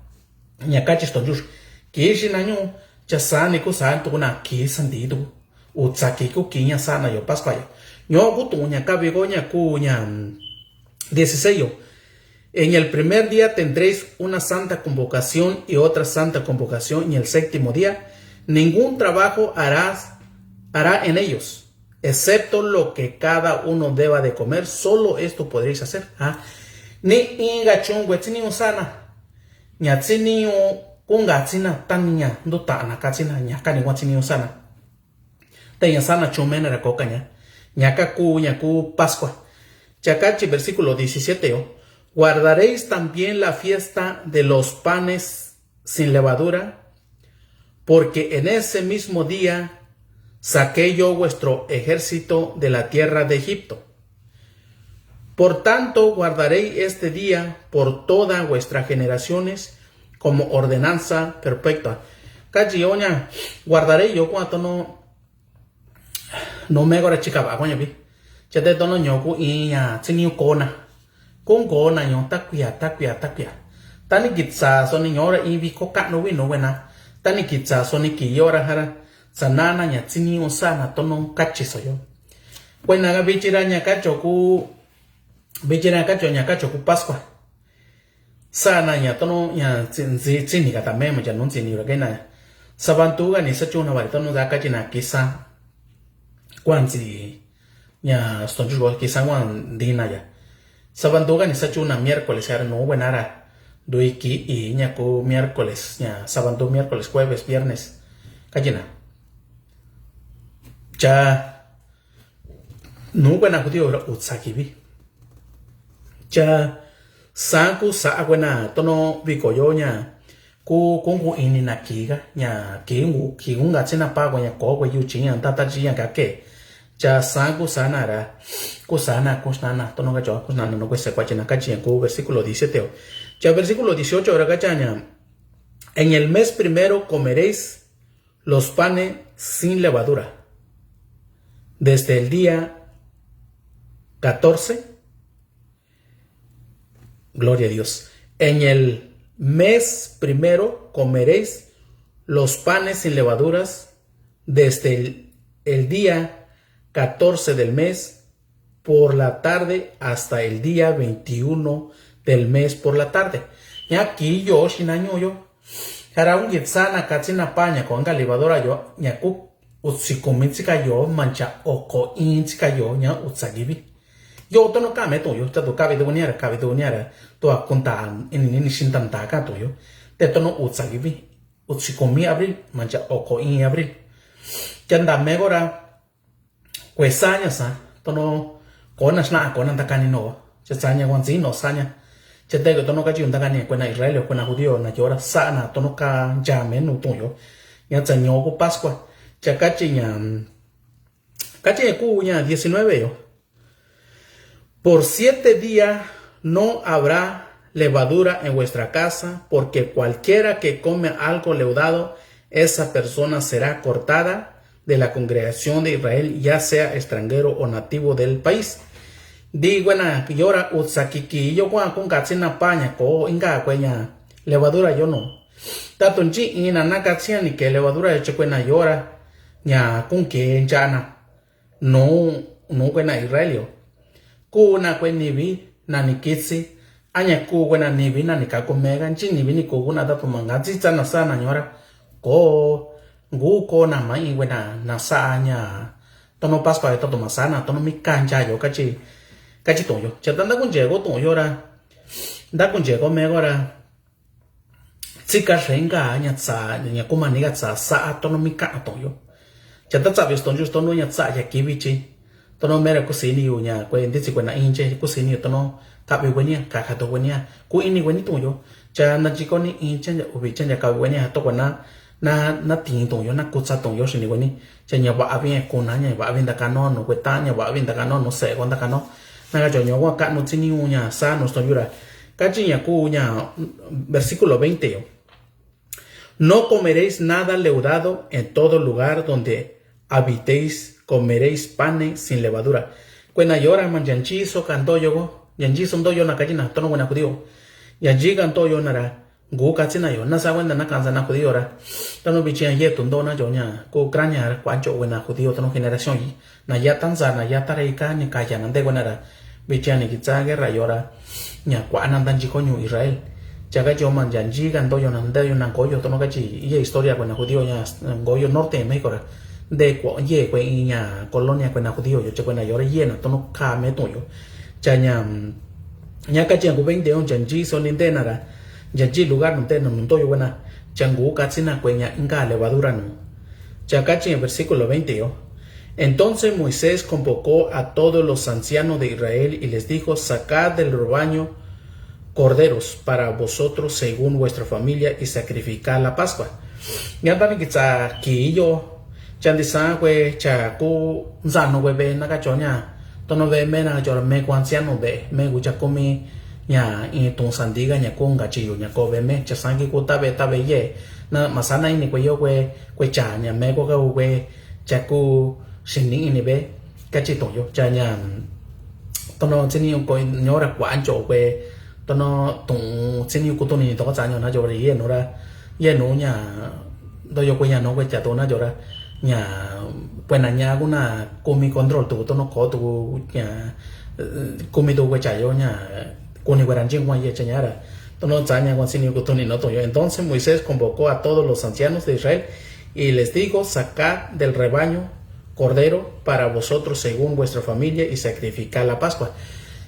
Ña kachi stonjux. Kishi na ñu cha sani kusa tukuna kisa nditu. Utsaki ku kiña sana yo Pascua yo. Ño kutu ña kabi ko ña ku ña dieciséis yo. En el primer día tendréis una santa convocación y otra santa convocación en el séptimo día. Ningún trabajo harás, hará en ellos, excepto lo que cada uno deba de comer, solo esto podréis hacer. Ni inga chungue tsini un sana. Ña tsini un kunga tsina tani ña ndutana ka tsina ña kani wa tsini un sana. Teña sana chumena ra kokaña. Ña ka ku ña ku Pascua. Chakachi versículo diecisiete yo. Guardaréis también la fiesta de los panes sin levadura, porque en ese mismo día saqué yo vuestro ejército de la tierra de Egipto. Por tanto, guardaréis este día por todas vuestras generaciones como ordenanza perpetua. Kachi yo ña guardaré yo kuan tono no meko ra chikaba kuan ña vi. Chate tono ño ku iña tsini kona. Kun kona ño takuya takuya takuya. Tani kitsa soni ño ra ivi ko kanu wi no wena. Tani kitsa soni ki yo ra jara. Tsanana ña tsini usa na tono kachi so yo. Kuena ga vichi ra ña kacho ku vichi ra kacho ña kacho ku Pascua. Sa'a na ña tonu ña tsi, tsi, tsini ka ta me ma ya nu tsini ra ke na. Sabantu ga ni sa chu na vari tonu da ka chi na kisa. Kuan tsi ña ston chu kisa kuan di na ya. Sabantu ga ni sa chu na miércoles ya nu gue na ra. Dui ki i ña ku miércoles ña sabantu miércoles jueves viernes. Ka chi na. Cha Nu kuena judío ra utsa kivi. Cha sa ku sa kuena tono viko yo ña ku kungu ini na kiga ña kingu kingu nga tsina pa kueña ko kue yuchi ña tata chi ña kake. Cha sa ku sa na ra ku sa na ku sa na tono kacho ku sa na no kue se kua chi na kachi ña ku versículo diecisiete o. Cha versículo dieciocho ra kacha ña: En el mes primero comeréis los panes sin levadura. Desde el día catorce, gloria a Dios. En el mes primero comeréis los panes sin levaduras desde el, el día catorce del mes por la tarde hasta el día veintiuno del mes por la tarde. Ña ki yo xina ñu yo. Jara un ki tsa na ka tsina pa ña ko nga levadura yo ña ku utsi kumi tsika yo mancha oko in tsika yo ña utsa kivi. Yo tono ka me tu yo ta tu ka vi tu ni ara ka vi tu ni ara tu a kunta ini ni sintanta ka tu yo. Te tono utsa kivi. Utsi kumi abril mancha oko in abril. Kenda me ko ra Kue saña sa tono kona sna kona takani no. Che saña wan zino saña. Che tego tono kachi un takani kuena Israel kuena judío na yora sana tono ka jame nu tu yo. Ña tsa ñoku Pascua. Che kachi ña kachi ku ña diecinueve yo. Por siete días no habrá levadura en vuestra casa, porque cualquiera que come algo leudado, esa persona será cortada de la congregación de Israel, ya sea extranjero o nativo del país. Di kuena yora utsa kiki yo kua kun katsina paña ko inga kueña levadura yo no. Tatu nchi ina na katsina ni ke levadura yo che kuena yora ña kun ke nchana. Nu nu kuena Israel yo. Ku na kue nivi na ni kitsi aña ku kuena nivi na ni kaku mega nchi nivi ni ku kuna tatu manga tsitsa na sa na ñora. Ko ngu ko na ma i kuena na sa ña tono Pascua tatu ma sa na tono mi kancha yo kachi kachi tu yo. Che ta nda kun che ko tu yo ra. Nda kun che ko mego ra. Tsika xenga ña tsa ña kuma ni ka tsa sa tono mi ka to yo. Cha ta tsa vi sto ju sto no ña tsa ya ki vi chi. Tono mera ku sini yu ña kue ndi tsi kue na inche ku sini yu tono ka vi kue ni ka ka to kue ni ku ini kue ni to yo. Cha na chi ko ni inche ya u vi cha ya ka vi kue ni to kue na na na ti to yo na ku tsa to yo sini kue ni. Cha ña va vi ku na ña va vi nda ka no no kue ta ña va vi nda ka no no se ko nda ka no. Na ka cho ño wa ka no tsini u ña sa no sto yura. Ka chi ña ku ña versículo veinte yo. No comeréis nada leudado en todo lugar donde habitéis, comeréis panes sin levadura. Kue na yora man yanchi so ka ndo yo go yanchi so ndo yo na ka chi na tono kue na judío. Yanchi ka ndo yo na ra. Ngu ka tsina yo na sa kuenta na kansa na judío ra. Tano bichi ya ye tu ndo na yo ña ku Ucrania ra kuan cho kuena judío tano generación yi. Na ya tansa na ya tara ika ni ka ya na nde kuena ra. Bichi ya ni kitsa guerra yo ra. Ña kuan na nda nchi ko ñu Israel. Cha ka yo man ya nchi ka ndo yo na nde yo na ngo yo tano ka chi ye historia kuena judío ña ngo yo norte México ra. Nde kue ye kue ña colonia kuena judío yo che kuena yo ra ye na tano ka me tu yo. Cha ña ña ka chi ya ku veinte yo cha nchi so ni nde na ra. Yanchi lugar no te no no toyo buena. Changu katsina kueña inga levadura no. Chakachi en versículo veinte yo. Entonces Moisés convocó a todos los ancianos de Israel y les dijo: "Sacad del rebaño corderos para vosotros según vuestra familia y sacrificad la Pascua." Ña tani kitsa ki yo. Cha ndisa kue cha ku nzano kue ve na ka cho ña. Tono ve me na ka cho me ku anciano ve me ku cha kumi ña i tun sandiga ña ku nga chi yu ña ko ve me cha sangi ku ta ve ta ve ye. Na masana ini kue yo kue kue cha ña me ko ka kue cha ku sini ini ve ka chi tun yo cha ña. Tono tsini ko ño ra kua ancho kue tono tun tsini ku tuni to ka tsa ño na yo re ye no ra ye no ña. Ndo yo kue ña no kue cha to na yo ra ña kue na ña ku na kumi control tu tono ko tu ña kumi tu kue cha yo ña kuni kue ra nji kua ye cha ña ra. Tono tsaña kuan sini kutu ni no toyo. Entonces Moisés convocó a todos los ancianos de Israel y les dijo: "Sacad del rebaño cordero para vosotros según vuestra familia y sacrificad la Pascua".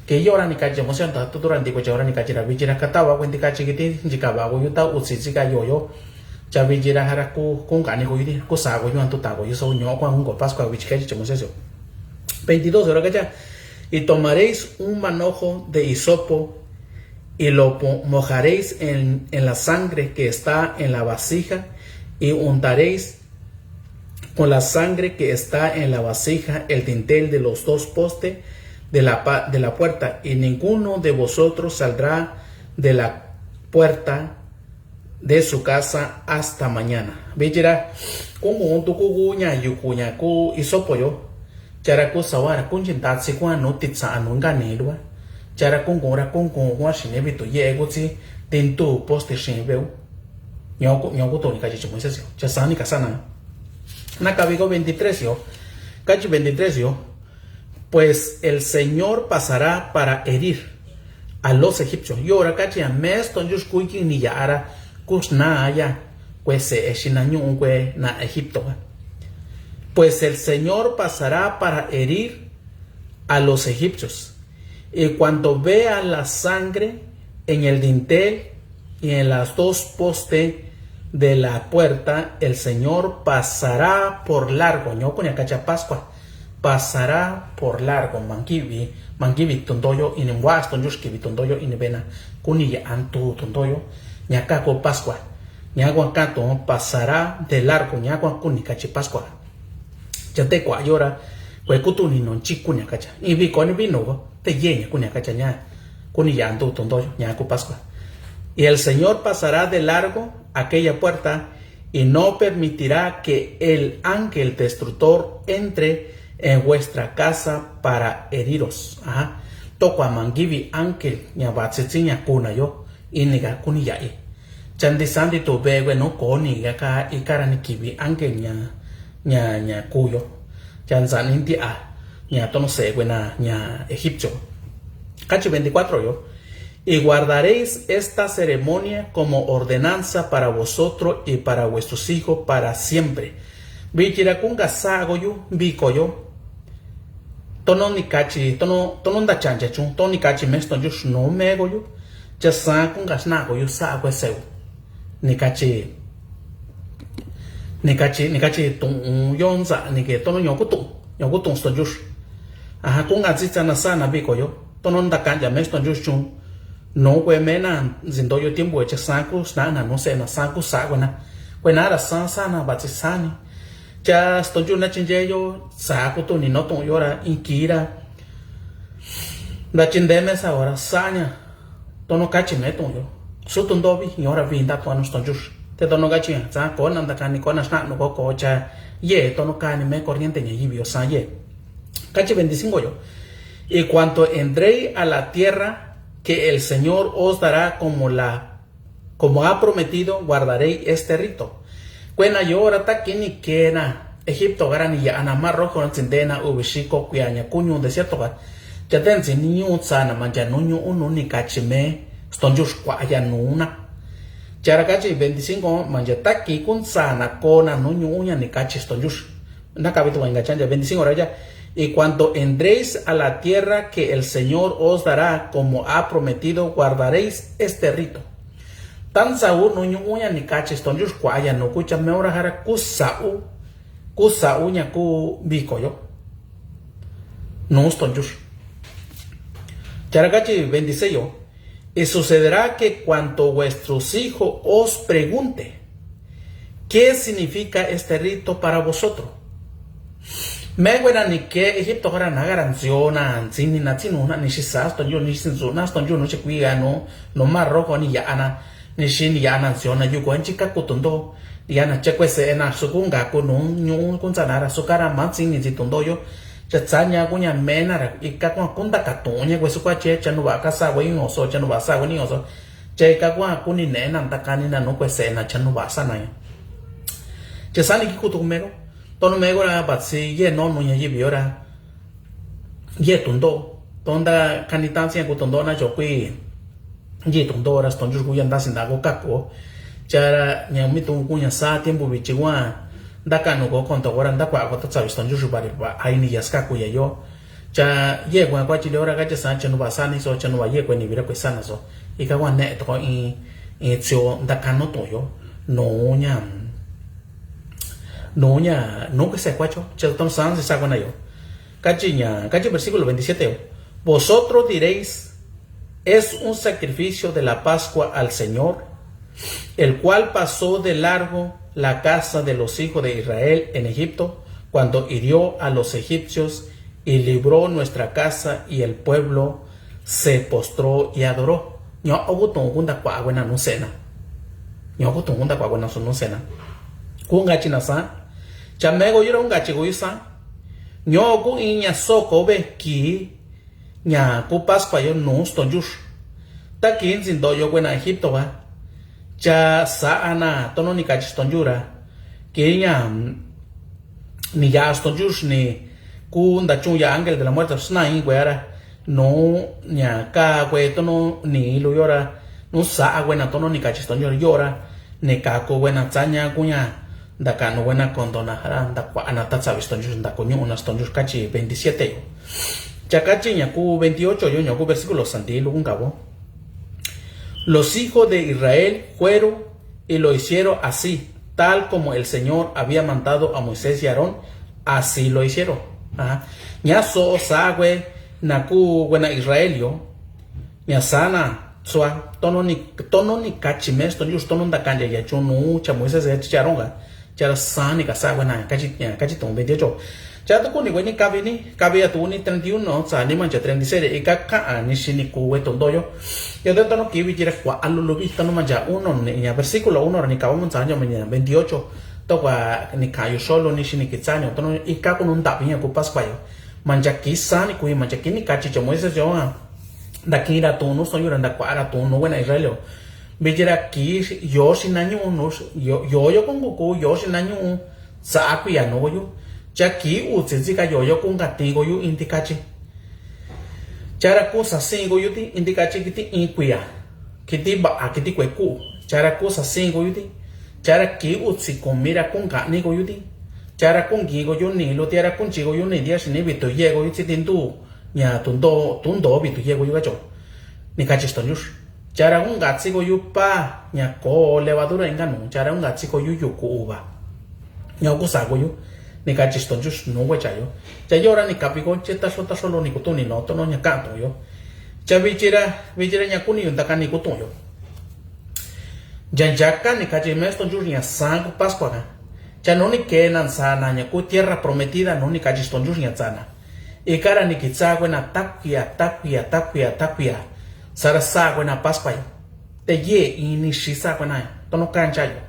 Ke yora ni kachi Moisés ta tutura ndi ko chora ni kachi ra vichi ra katawa kuenti kachi kiti ndi kaba ko yuta utsi tsika yoyo. Cha vichi ra jara ku kun kani ko yuti ku sa ko yuan tuta ko yuso nyo kuan ko Pascua vichi kachi Moisés yo. Veintidós ora kacha. Y tomaréis un manojo de hisopo y lo po- mojaréis en, en la sangre que está en la vasija, y untaréis con la sangre que está en la vasija el dintel de los dos postes de la pa- de la puerta, y ninguno de vosotros saldrá de la puerta de su casa hasta mañana. Vichi ra kungu tu kuku ña yuku ña ku hisopo yo. Chara ku sawa ra kunchi ntatsi kuan nu titsa nu ngani lua. Chara kungu ra kungu kuan xini vitu ye kutsi tintu poste xin veu. Ñoku ñoku to ni kachi Moisés yo. Cha sani kasana. Na kavi ko veintitrés yo. Kachi veintitrés yo. Pues el Señor pasará para herir a los egipcios. Yora kachi ya mes to yus kuiki ni yara kusna ya. Kue se eshina ñu'un kue na Egipto. Pues el Señor pasará para herir a los egipcios. Y cuando vea la sangre en el dintel y en las dos postes de la puerta, el Señor pasará por largo. Ñoku ña kacha Pascua. Pasará por largo. Mankivi, mankivi tundoyo ini wa stonjux kivi tundoyo ini vena. Kuni ya antu tundoyo. Ña kako Pascua. Ña kuan kato pasará de largo. Ña kuan kuni kachi Pascua. Cha te kua yora kue kutu ni no chi kuni kacha. Ivi koni vino ko te ye ña kuni kacha ña. Kuni ya antu tundoyo ña ku Pascua. Y el Señor pasará de largo aquella puerta y no permitirá que el ángel destructor entre en vuestra casa para heriros. Aha. Tokua mankivi ángel ña vatsitsi ña kuna yo. Ini ka kuni ya i. Chandi sandi tu vegwe no koni ka ka ikara ni kivi ángel ña ña ña kuyo. Chansa ninti a ña tono segwe na ña egipcio. Kachi veinticuatro yo. Y guardaréis esta ceremonia como ordenanza para vosotros y para vuestros hijos para siempre. Vichi ra kunga sago yu viko yo. Tono ni kachi tono tono nda chancha chun tono ni kachi mes to yus no mego yu. Cha sa kunga sna ko yu sa ko seu. Ni kachi ni kachi ni kachi tu'un yo nsa ni ke tono ñoku tu'un ñoku tu'un stonjux. Aha kunga tsitsa na sa na viko yo tono nda kanya mes stonjux chun. No kue me na nzindoyo tiempo cha sa ku sna na no se na sa ku sa kue na kue na ra sa sa na vatsi sani. Cha stonjux na chinyeyo sa ku tu ni no tu'un yo ra inkira. Nda chinde me sa ora saña. Tono kachi me tu'un yo. Su tundo vi ñora vi nda tuanu stonjux. Te tono kachi ya tsa kona nda kani kona sna no ko ko cha ye tono kani me corriente ña yivi yo sa ye. Kachi veinticinco yo. Y cuando entréis a la tierra que el Señor os dará como la como ha prometido, guardaréis este rito. Kue na yora taki ni kena Egipto kara ni ya na Mar Rojo na tsinde na uvi xiko kuya ña kuñu desierto ka. Cha te ntsi ni ñu'un tsana mancha nu ñu'un nu ni kachi me stonjux kuaya nuna. Chara kachi veinticinco mancha taki kun tsana kona nu ñu'un ña ni kachi stonjux. Na kavi tu wainga chancha veinticinco ra ya. Y cuando entréis a la tierra que el Señor os dará como ha prometido, guardaréis este rito. Tan sau nu ñu'un ña ni kachi stonjux kuaya nu kucha me ora jara ku sau ku sau ña ku viko yo. Nu stonjux. Chara kachi veintiséis yo. Y sucederá que cuanto vuestros hijos os pregunte, ¿qué significa este rito para vosotros? Mexwena ni ke Egipto kara na kara ntsio na ntsini na tsinu na ni xisa stonju ni xinsu na stonju nu chekui ga nu nu Mar Rojo ni ya na ni xi ni ya na ntsio na yuku anchi kaku tundo. Ya na chekue se na su kunga ku nu ñu'u kuntsa na ra su kara ma tsini tsi tundo yo. Chatsa ña kuña mena ra ika kuan kunda katuña kue su kua che chanuva kasa kue ingoso chanuva sa kue ni ingoso. Che ika kuan kuni nena ntakani na nu kue se na chanuva sa na ya. Che sani ki kutu mego. Tonu mego ra batsi ye no nu ña yivi yo ra. Ye tundo tonda kani tansi ña ku tundo na chokui. Nyi'to'o ra Ston Yuxu kuya ntaxi nda ko kaku. Cha ña mi tu'un kuña sa tiempo vichi kuan ntakanuu ko konto ko ra ntakua'a ko ta tsavi Ston Yuxu vari va'a ini ya skaku ya yo. Cha yekueña kuachi lio ra kachi sa chanuva sani so chanuva yekueña ni vira kue sana so. Ika kuan ne'e toko in in tsio ntakanu tu'un yo. Nuu ña nuu ña nuu kese kuacho cha tonu sansi sakuena yo. Kachi ña kachi versículo veintisiete yo. Vosotros diréis: "Es un sacrificio de la Pascua al Señor, el cual pasó de largo la casa de los hijos de Israel en Egipto, cuando hirió a los egipcios y libró nuestra casa, y el pueblo se postró y adoró." Ño'o ku tu'un ku ntakua'a kuena nuu sena. Ño'o ku tu'un ku ntakua'a kuena nuu sena. Ku ngachi na sa. Cha me ko yura ku ngachi ko yu sa. Ño'o ku iña soko ve ki ña ku Pascua yo nuu Ston Yuxu. Ta ki ntsi nto'o yo kuena Egipto va. Cha sa'a na tono ni kachi Ston Yuxu ra. Ki ña ni ya Ston Yuxu ni ku ntachu ya ángel de la muerte sna in kue ra. Nuu ña ka kue tono ni lu yo ra. Nuu sa'a kuena tono ni kachi Ston Yuxu ra yo ra. Ni kaku kuena tsaña kuña ntakanu kuena konto na ra ntakua'a na ta tsavi Ston Yuxu ntakuñu'u na Ston Yuxu kachi veintisiete yo. Cha kachi ña ku veintiocho yo ña ku versículo santi lu ku nkavo. Los hijos de Israel fueron y lo hicieron así, tal como el Señor había mandado a Moisés y Aarón, así lo hicieron. Aha. Ña so'o sa kue na ku kuena Israel yo. Ña sana sua tono ni tono ni kachi me Ston Yuxu tono ntaka'aya ya chunu cha Moisés ya chi Aarón ka. Cha ra sani ka sa kuena kachi ña kachi tu'un veintiocho. Cha tu kuni kueni kavi ni kavi ya tu'un ni treinta y uno tsa ni mancha treinta y seis ika ka'a ni xini ku kue tu'un nto'o yo. Ya te tono kivi chi ra kua'a lulu vi tono mancha uno ni ña versículo uno ra ni kava muntsa ña veintiocho. Tokua ni kayu solo ni xini kitsa ña tono ika ku nuu ntavi ña ku Pascua yo. Mancha ki sani kui mancha ki ni kachi cha Moisés yo a. Ntaki'i ra tu'un nuu Ston Yuxu ra ntakua'a ra tu'un nuu kuena Israel yo. Vichi ra ki yo xinañu'u nuu yo yo ku nkuku yo xinañu'u. Sa'a kuia nuu koyu. Cha ki utsi tsi ka yo yo ku nkatii koyu inti kachi. Cha ra ku sasi'i koyu ti inti kachi kiti in kuia. Kiti va'a kiti kue ku'u. Cha ra ku sasi'i koyu ti. Cha ra ki utsi kumi ra ku nka'ni koyu ti. Cha ra ku nki koyu ni lu ti ra ku nchi koyu ni ti a xini vitu ye koyu tsi ti ntu. Ña tu nto tu nto vitu ye koyu kacho. Ni kachi Ston Yuxu. Cha ra ku nkatsi koyu pa ña ko levadura inka nuu cha ra ku nkatsi koyu yuku uva. Ña ku sa koyu. Ni kachi Ston Yuxu nuu kue cha yo. Cha yo ra ni kavi ko che taxo taxo lu ni kutu ni no tono ña ka'an tu'un yo. Cha vichi ra vichi ra ña kuni yu ntakani kutu'un yo. Ncha nchaka ni kachi me Ston Yuxu ña sa ku Pascua ka. Cha nuu ni kena ntsana ña ku tierra prometida nuu ni kachi Ston Yuxu ña ntsana. Ika ra ni kitsa kuena takuia takuia takuia takuia. Sa ra sa kuena Pascua yo. Te ye ini xi sa kuena tono kancha yo.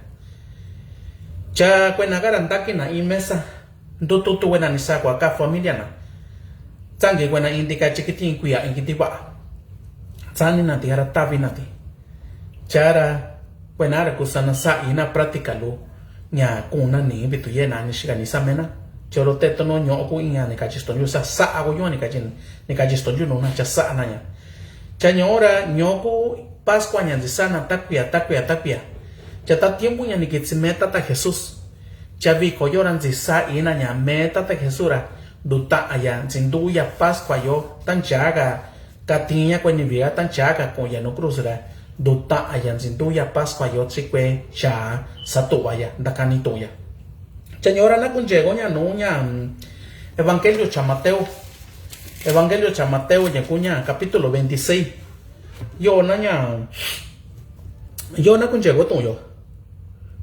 Cha kuena ka ra ntakina in mesa. Ntututu kuena ni sakua ka familia na. Tsanki kuena in ntikachi kiti in kuia in kiti va'a. Tsani nati ara tavi nati. Chara kuena ara kusana sa ina práctica lu. Ña kuna ni vitu yena ni xika ni samena. Choro te tono ño'o ku iña ni kachi stonyu sa sa ago yua ni kachi ni kachi stonyu nuna cha sa na ña. Cha ño'o ra ño'o ku Pascua ña nti sana takuia takuia takuia. Cha ta tiempo ña ni kitsi me tata Jesús. Cha viko yora ntsi sa ina ña me tata Jesús ra. Ndu ta'aya ntsi nduya Pascua yo ta nchaka. Katiña kue ni via ta nchaka kuya nu cruz ra. Ndu ta'aya ntsi nduya Pascua yo tsi kue cha sa tu'uaya ntakani tu'uya. Cha ño'o ra na kuncheko ña nu ña Evangelio cha Mateo. Evangelio cha Mateo ña kuña capítulo veintiséis. Yo na ña yo na kuncheko tu'un yo.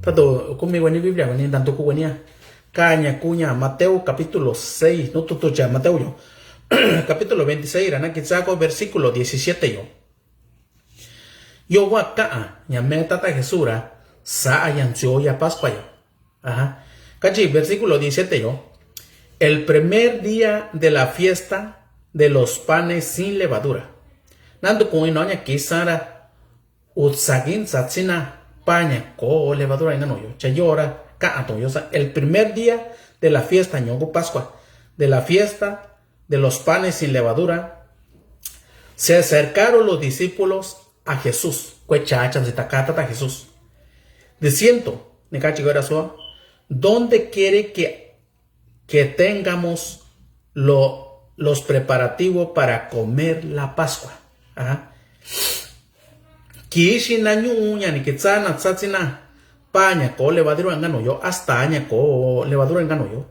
Tato kumi kue ni Biblia kue ni ntantuku kue ni a. Ka ña kuña Mateo capítulo seis nu tutu cha Mateo yo. Capítulo veintiséis ra na kitsako versículo diecisiete yo. Yo wa ka'a ña me tata Jesús ra sa'aya ntsioya Pascua yo. Kachi versículo diecisiete yo. El primer día de la fiesta de los panes sin levadura. Nandu ku'i no ña kisa ra utsaki ntsatsina pa ña ko levadura ina no yo. Cha yo ra ka'a to yo sa el primer día de la fiesta ño'o ku Pascua de la fiesta de los panes sin levadura, se acercaron los discípulos a Jesús, kuecha chansi taka tata Jesús, diciendo, ni kachi kuera sua, ¿dónde quiere que, que tengamos lo, los preparativos para comer la Pascua? Aha. Kixi na ñu'u ña ni kitsa na tsatsi na pa ña ko levadura ngano yo, asta ña ko levadura ngano yo.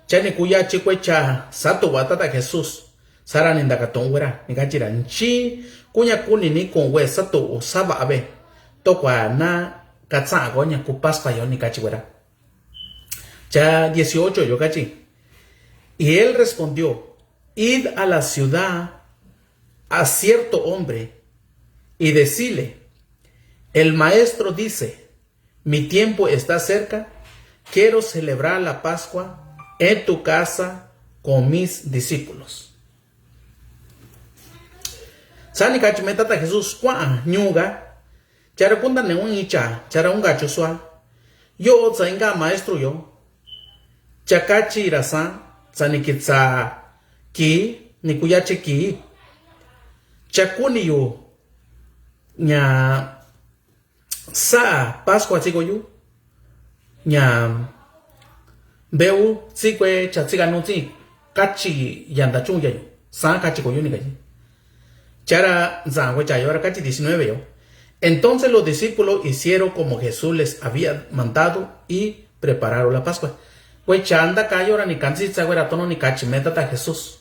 Cha ni kuya chi kuecha satuva tata Jesús. Sara ni ndakatu'un kuera, ni kachi ra, nchi kuña kuni ni ku'un kue satu'u sava'ave tokua na katsa'a ko ña ku Pascua yo, ni kachi kuera. Cha dieciocho yo kachi. Y él respondió, id a la ciudad a cierto hombre y decile, el maestro dice, mi tiempo está cerca, quiero celebrar la Pascua en tu casa con mis discípulos. Sa ni kachi me tata Jesús, kua'a ñu'u ka, chara kunta ne un icha, chara un kachi sua, yo tsa inka maestro yo, cha kachi ra sa, tsa ni kitsa ki, ni kuya chi ki, cha kuni yu ña sa'a Pascua tsi koyu, ña ve'u tsi kue cha tsi kanu tsi, kachi yanda chu'un yayu, sa kachi koyu, ni kachi. Chara nsa kue cha yo ra kachi diecinueve yo. Entonces los discípulos hicieron como Jesús les había mandado y prepararon la Pascua. Kue cha ndaka yo ra ni kantsitsa kue ra tono ni kachi me tata Jesús.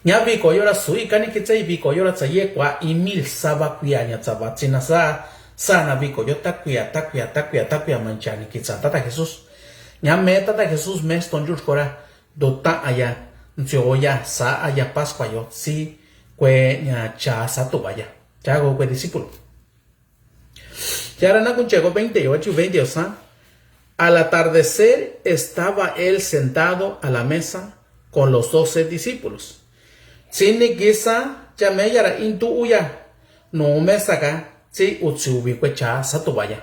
Ña viko yo ra sui kani kitsa i viko yo ra tsa yekua i mil sava kuia ña tsa vatsina sa, sa na viko yo ta kuia, ta kuia, ta kuia, ta kuia mancha ni kitsa tata Jesús. Ña me tata Jesús me stonchur kora dota'aya, ntsioya, sa'aya Pascua yo tsi kue ña cha satuvaya. Cha ko kue discípulo. Chara na kuncheko veinte yo, achi veinte yo sa. Al atardecer estaba él sentado a la mesa con los doce discípulos. Tsi ni kisa cha meya ra in tu'uya nu mesa ka tsi utsiuvi kue cha satuvaya.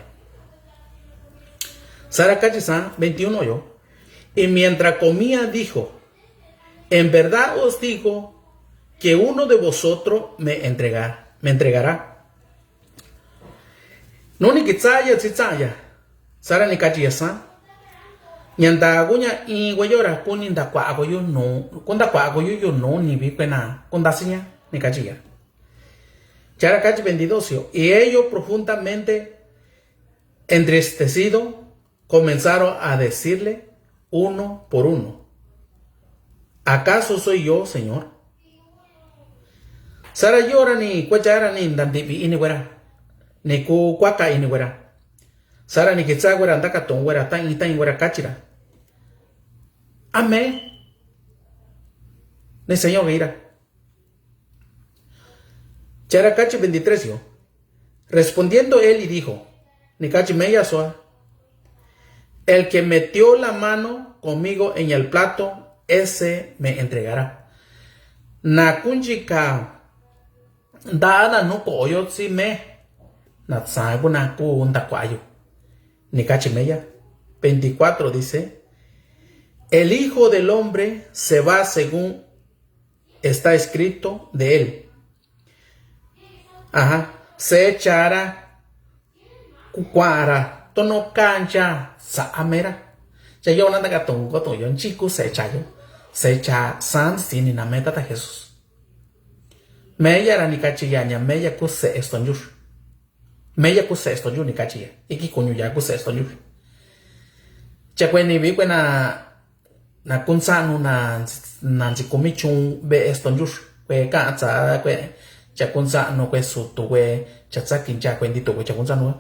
Sara kachi sa veintiuno yo. Y mientras comía dijo, en verdad os digo que uno de vosotros me entrega, me entregará. Nu ni kitsaya tsitsaya. Sara ni kachiya sa. Ña nda kuña in kueyo ra kuni nda kua'a koyu nu, ku nda kua'a koyu yu nu ni vi kuena ku nda siña ni kachiya. Chara kachi veintidós yo. Y ellos profundamente entristecido comenzaron a decirle uno por uno, ¿acaso soy yo, Señor? Sara yo ra ni kuecha ra ni nda ntivi ini kuera, ni ku kuaka ini kuera. Sara ni kitsa kuera nda katu'un kuera ta in ta in kuera kachi ra. Ame. Ni Señor ira. Chara kachi veintitrés yo. Respondiendo él y dijo, ni kachi meya sua, el que metió la mano conmigo en el plato, ese me entregará. Na kunchi ka nda na nu koyo tsi me, na tsa kuna ku nda kuayu. Ni kachi meya. Veinticuatro dice, el Hijo del Hombre se va según está escrito de él. Aha, secha ra ku kua'a ra tono kancha sa'a me ra. Cha yo na nda katu'un katu'un yo nchi ku secha yo. Secha santi ni na me tata Jesús. Meya ra ni kachi ya ña meya ku se'e stonchur. Meya ku se'e stonchur ni kachi ya. Iki kuñu ya ku se'e stonchur. Cha kue ni vi kue na na ku ntsa'nu na, na ntsi kumi chun ve'e stonchur kue ka'an tsa kue cha ku ntsa'nu kue sutu kue cha tsakincha kue ntitu kue cha ku ntsa'nu.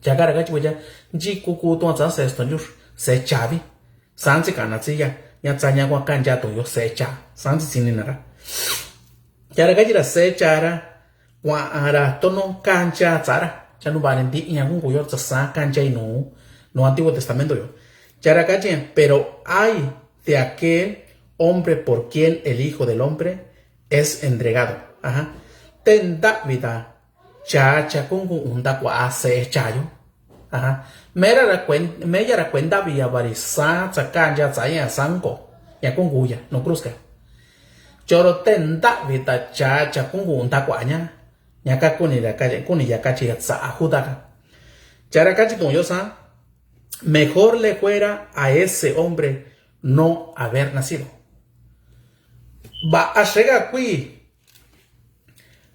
Cha kara kachi kue cha nchi ku ku tuan tsa se'e stonchur se'e chavi. Santsi kana tsi ya ña tsa ña kua kancha tu yo se'e cha santsi tsini nara. Chara kachi ra se'e chara kua'an ra tono kancha tsara. Cha nu vani nti'i ña kunku yo tsa sa kancha i nu, nu Antiguo Testamento yo. Chara kachi, pero ay de aquel hombre por quien el Hijo del Hombre es entregado. Aha. Te nda'vi ta cha cha kunku un nda kua'a se'e cha yo. Aha. Mera ra kuen, meya ra kuen nda'vi ya vari sa tsa kancha tsa ya sanko. Ya kunku ya, nu cruz ka. Choro te ndavi ta cha, cha kungu ndakua ña. Ña ka kuni ya ka, kuni ya ka chi ya tsa Juda ka. Chara ka chi tu'un yo sa. Mejor le fuera a ese hombre no haber nacido. Va'a xega kui.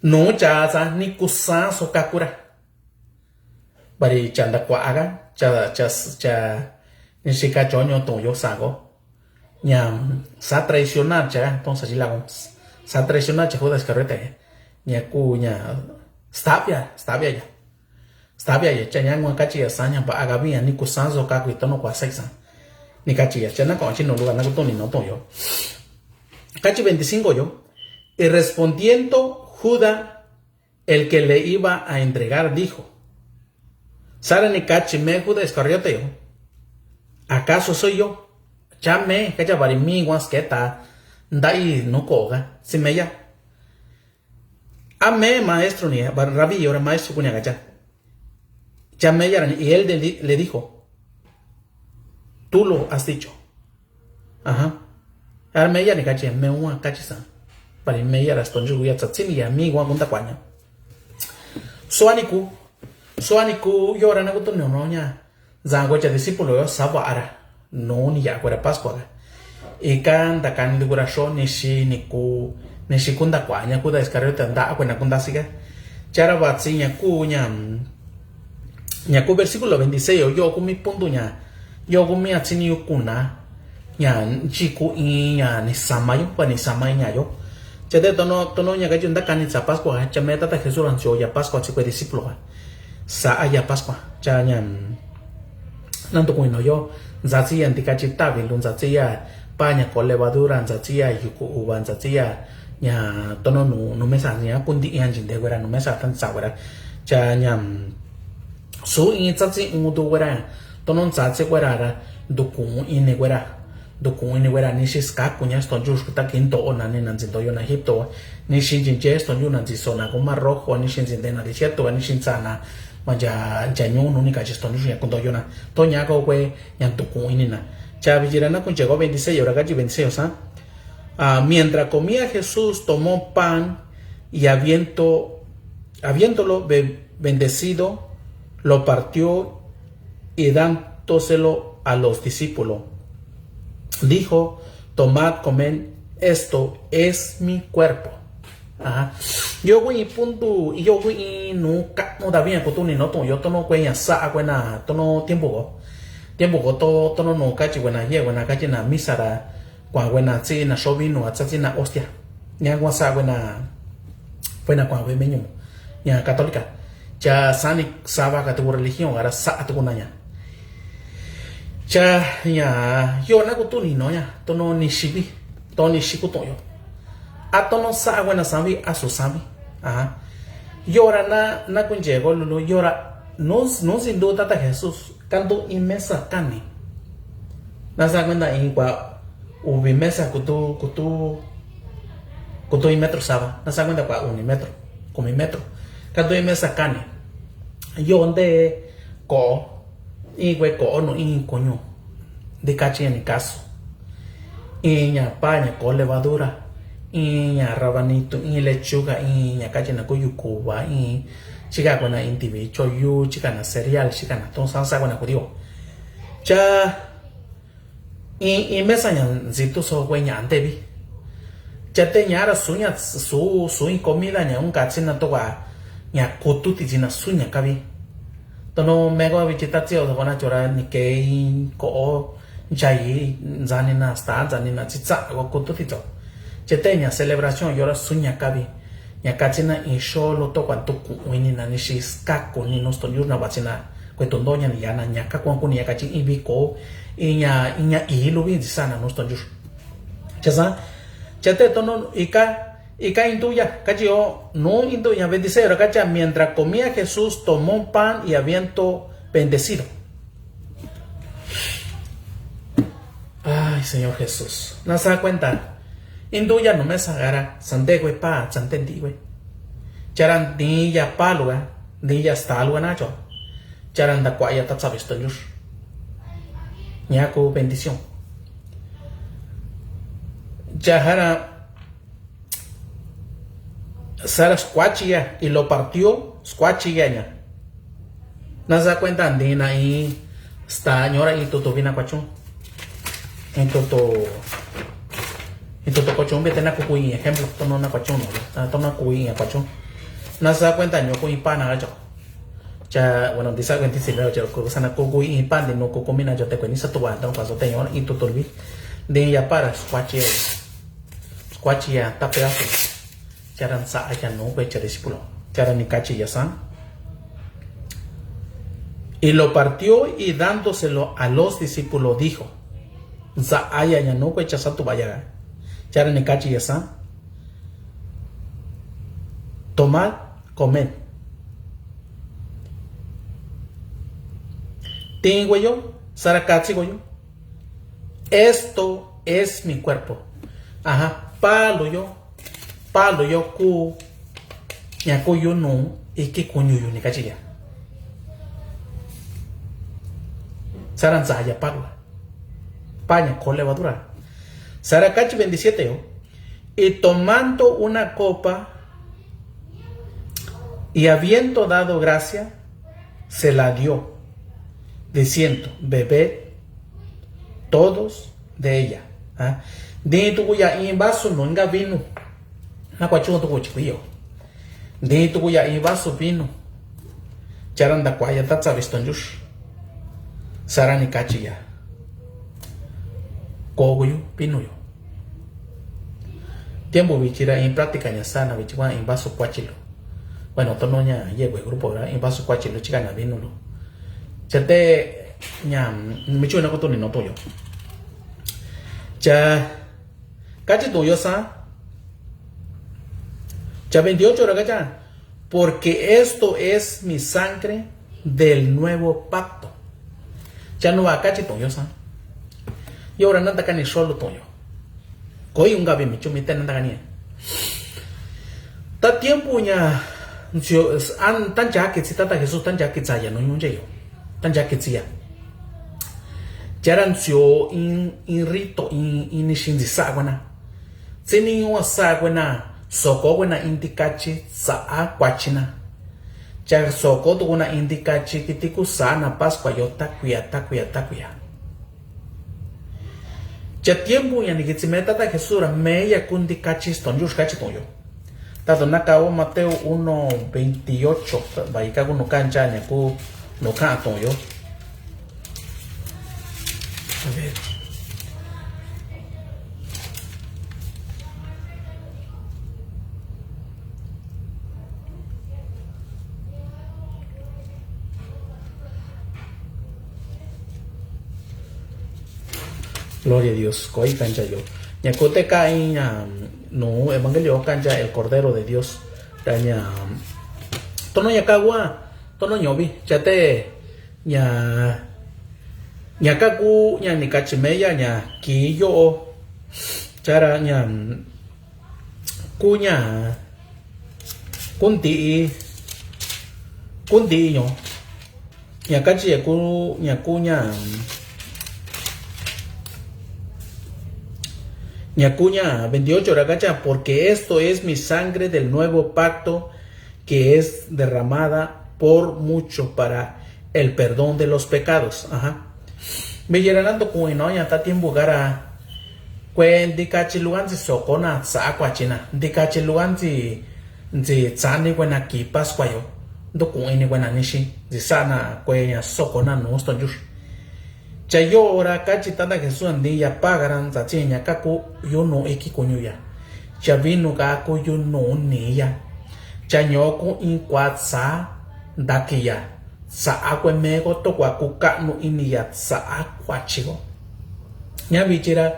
Nuu cha sa ni ku sa so ka kura. Bari cha ndakua ka, cha, cha, cha, ni xika choño tu'un yo sa ko. Ña, sa traicionar cha, entonces, la, sa traicionar cha Judas Iscariote. Ña ku, ña, stavia, stavia ya. Stavia ya, cha ña ngua ka chi ya sa ña va'a ka vi ña ni ku sa so ka kui tono kua sa sa. Ni ka chi ya, cha na ka chi no lugar na ku tu'un ni no tu'un yo. Ka chi veinticinco yo. Y respondiendo Judas, el que le iba a entregar, dijo. Sara ni ka chi me Judas Iscariote yo. ¿Acaso soy yo? Cha me, ka cha bari mi ngua sketa, nda'i nu ko ka, si me ya. A me maestro ni, ba, rabí, ora maestro kuña ka cha. Cha me ya ra ni, y él de-, le dijo, tú lo has dicho. Aja. Ara me ya ni ka chi, me ngua ka chi sa. Bari me ya ra stonyu ya tsatsini ya, mi ngua kunda kuaña. Suani ku, suani ku, yo ra na ku tu'un ni no ña. Nzan kue cha discípulo yo sa va'ara. Nuu ni ya kuera Pascua ka. Ika ndakani di kuera xo nixi ni ku, nixi kunda kuaña Judas Iscariote nda kuena kunda sika. Chara vatsi ña ku ña, ña ku versículo veintiséis yo, yo ku mi punto ña, yo ku mi atsi ni yo kuna. Ña, chi ku i ña ni sama yo, pa ni sama i ña yo. Cha te tono, tono ña ka chi ndakani tsa Pascua, cha me tata Jesús ra nsi yo ya Pascua tsi kue discípulo ka. Sa a ya Pascua, cha ña, mm, nandu kuino yo, nzatsi ya ntika chi tavi lu, nzatsi ya paña ko levadura, nzatsi ya yuku uva, nzatsi ya, ña, tono nu, nu mesa, ña kundi ya nchinde kuera, nu mesa tan sa kuera, cha ña, mm, su i tsatsi un tu kuera, tono nzatsi kuera ra, nduku ini kuera. Nduku ini kuera nixi skaku ña stonyu ta kinto'o na ni na ntsintoyo na Egipto, nixi nchinche stonyu na ntsiso na ku Mar Rojo, nixi ntsinde na desierto, nixi ntsa na ma ncha, ncha ñu nu ni ka chi stonyu ña kuntoyo na. To ña ko kue ña nduku ini na. Cha viyi ra na kunche ko veintiséis yo ra ka chi veintiséis yo sa. Ah, mientras comía Jesús tomó pan y habiendo, habiéndolo be-, bendecido, lo partió y dándoselo a los discípulos, dijo, tomad, comed, esto es mi cuerpo. Aja. Yo ku i punto, yo ku i nu ka nu David ña ku tu'un ni no tu'un yo tono kue ña sa kuena tono tiempo ko. Tiempo ko to, tono nu ka chi kuena ye kuena ka chi na misa ra. Kua kuena tsi na xo vino a tsa tsi na hostia. Ña kua sa kuena, kuena kua kue meñu ña católica. Cha sa ni sava ka tuku religión ara sa tuku na ña. Cha ña yo na ku tu'un ni no ña tono nixi vi, tono nixi ku tu'un yo. A tono sa kuena savi, a su savi. Aja. Yo ra na, na kunche ko lulu, yo ra nu, nu nsindu tata Jesús. Kandu i mesa kani. Na sa kuenta i kua uvi mesa kutu, kutu, kutu i metro sava. Na sa kuenta kua uni metro, kumi metro. Kandu i mesa kani. Yo nte ko'o, i kue ko'o nu i kuñu. Di kachi ña ni kasu. Iña paña ko levadura, iña rabanito, iña lechuga, iña kachi na ku yukuva, i chika kuena intivi choyu, chika na cereal, chika na tonsa, sa kuena kudio. Cha i, i mesa ña nsitu so kue ña ntevi. Cha te ña ra su ña su, su i comida ña un katsi na to kua ña kutu ti chi na su ña kavi. Tono meko vi chi tatsi o to kona chora ni kei ko'o. Nchayi nzani na sta nzani na tsitsa ko kutu titso. Chete ña celebración yora suña kavi. Ña katsi na ixo lo to kua tuku ini na nixi skaku ni nusto yur na watsi na kue tundo ña ni ya na ña kakua kuni ya katsi ivi ko iña iña iluvi ntsisa na nusto yur. Chasa chete tono ika Ika induya, kachi o, nu induya, bendecero, kacha, mientras comía Jesús tomó un pan y habiendo bendecido. Ay, Señor Jesús. Na sa cuenta. Induya no me sagara, sante gue pa, sante ndi gue. Chara ndi ya pa luga, ndi ya sta luga nacho. Chara nda kwa ya ta sabe esto yur. Ña ku bendición. Chahara Sara skuachi ya, y lo partió, skuachi ya ña. Na sa kuenta ndi na in, sta ñora in tutu vina kuachun. In tutu, in tutu kuachun, vete na kuku in ejemplo, tono na kuachun, no, tono kuku in kuachun. Na sa kuenta ño ku in pana gacho. Cha, bueno, disa kuenti si leo, cha, ku sana kuku in pan di no kuku mina yo te kueni sa tuwa, entonces paso te ñora in tutu vi. Ndi ya para, skuachi ya. Skuachi ya, ta pedazo. Chara ntsa'a ya nu kue cha discípulo. Chara nikachi ya san. Y lo partió y dándoselo a los discípulos dijo. Ntsa'a ya ña nu kue cha satuba ya. Chara nikachi ya san. Tomad, comed. Tin kue yo, sara katsi kue yo. Esto es mi cuerpo. Aha, palu yo, palu yo ku, ña ku yunu iki kuñu yu nikachi ya. Sara ntsa ya palu. Pa ña ko levadura. Sara kachi veintisiete yo. Y tomando una copa, y habiendo dado gracia, se la dio, diciendo: Bebed todos de ella. Ah, ndi tuku ya in vaso nu inka vinu. Na kuachun tuku chikuiyo. Ndi tuku ya in vaso vinu. Chara nda kuaya ta tsavi stonjux. Sara nikachi ya. Kokuyu vinu yo. Tiempo vichi ra in práctica ña sana vichi kua in vaso kuachi lu. Bueno, tono ña yekue grupo ra in vaso kuachi lu chika na vinu lu. Cha te ña michu na kutu ni no tuyo. Cha kachi tuyo sa. Cha veintiocho ra kacha. Porque esto es mi sangre del nuevo pacto. Cha nuva kachi tuyo sa. Yo ra nanda kani solo tuyo. Koi unga bi mi chumi te nanda kani. Ta tiempo ña ncio an tan ya kitsi tata Jesús tan ya kitsa ya no yunje yo. Tan ya kitsi ya. Chara ncio in, in rito in, in nixi ntsisa kuena. Tsini ñuva sa kuena, soko kuena in ntikachi tsa'a kuachina. Cha soko tukuna in ntikachi kiti kusa na Pascua yo takuya, takuya, takuya. Cha tiempo ña ni kitsi me tata Jesús ra meya ku ntikachi stonjux kachi tuyo. Tatu na kawa Mateo uno veintiocho, vayi kaku nu kancha ña ku nu kan tuyo. A ver. Gloria a Dios. Koi kancha yo. Ña kote ka in ña nu evangelio kancha el Cordero de Dios. Ta ña tono ña kagua, tono ñovi. Chate ña, ña kaku ña ni kachi meya ña ki yo. Chara ña ku ña ku nti'i, ku nti'i ño. Ña kachi ya ku, ña ku ña, ña ku ña veintiocho ra kacha, porque esto es mi sangre del nuevo pacto que es derramada por mucho para el perdón de los pecados. Aha. Meyera na nduku'in no ña ta tiempo kara kue ntikachi luka ntsi soko na tsa'a kuachi na, ntikachi luka ntsi, ntsi tsani kue na ki Pascua yo, nduku'ini kue na nixi ntsi sa'a na kue ña soko na nu stonjux. Cha yo'o ra kachi tata Jesús ndi ya pakara ntsa chi ña kaku yunu iki kuñu ya. Cha vinu kaku yunu ni ya. Cha ñoku in kua tsa ndaki ya. Tsa'a kue meko tokua ku ka'nu ini ya tsa'a kuachi ko. Ña vichi ra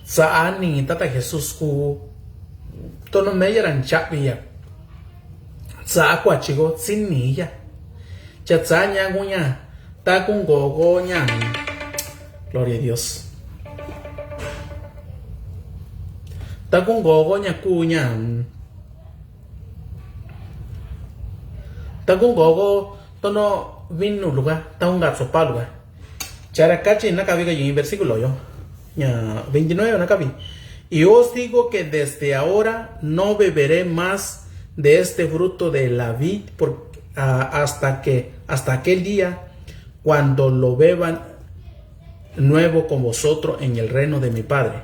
tsa'a ni tata Jesús ku tono meya ra nchavi ya. Tsa'a kuachi ko tsini ya. Cha tsa'a ña ku ña ta ku ngoko ña. Gloria a Dios. Ta ku ngoko ña ku ña. Ta ku ngoko tono vinu luka ta ku ngatso pa luka. Chara kachi na kavi ka yu in versículo yo. Ña veintinueve na kavi. Y os digo que desde ahora no beberé más de este fruto de la vid por- a- hasta que, hasta aquel día cuando lo beban nuevo con vosotros en el reino de mi Padre.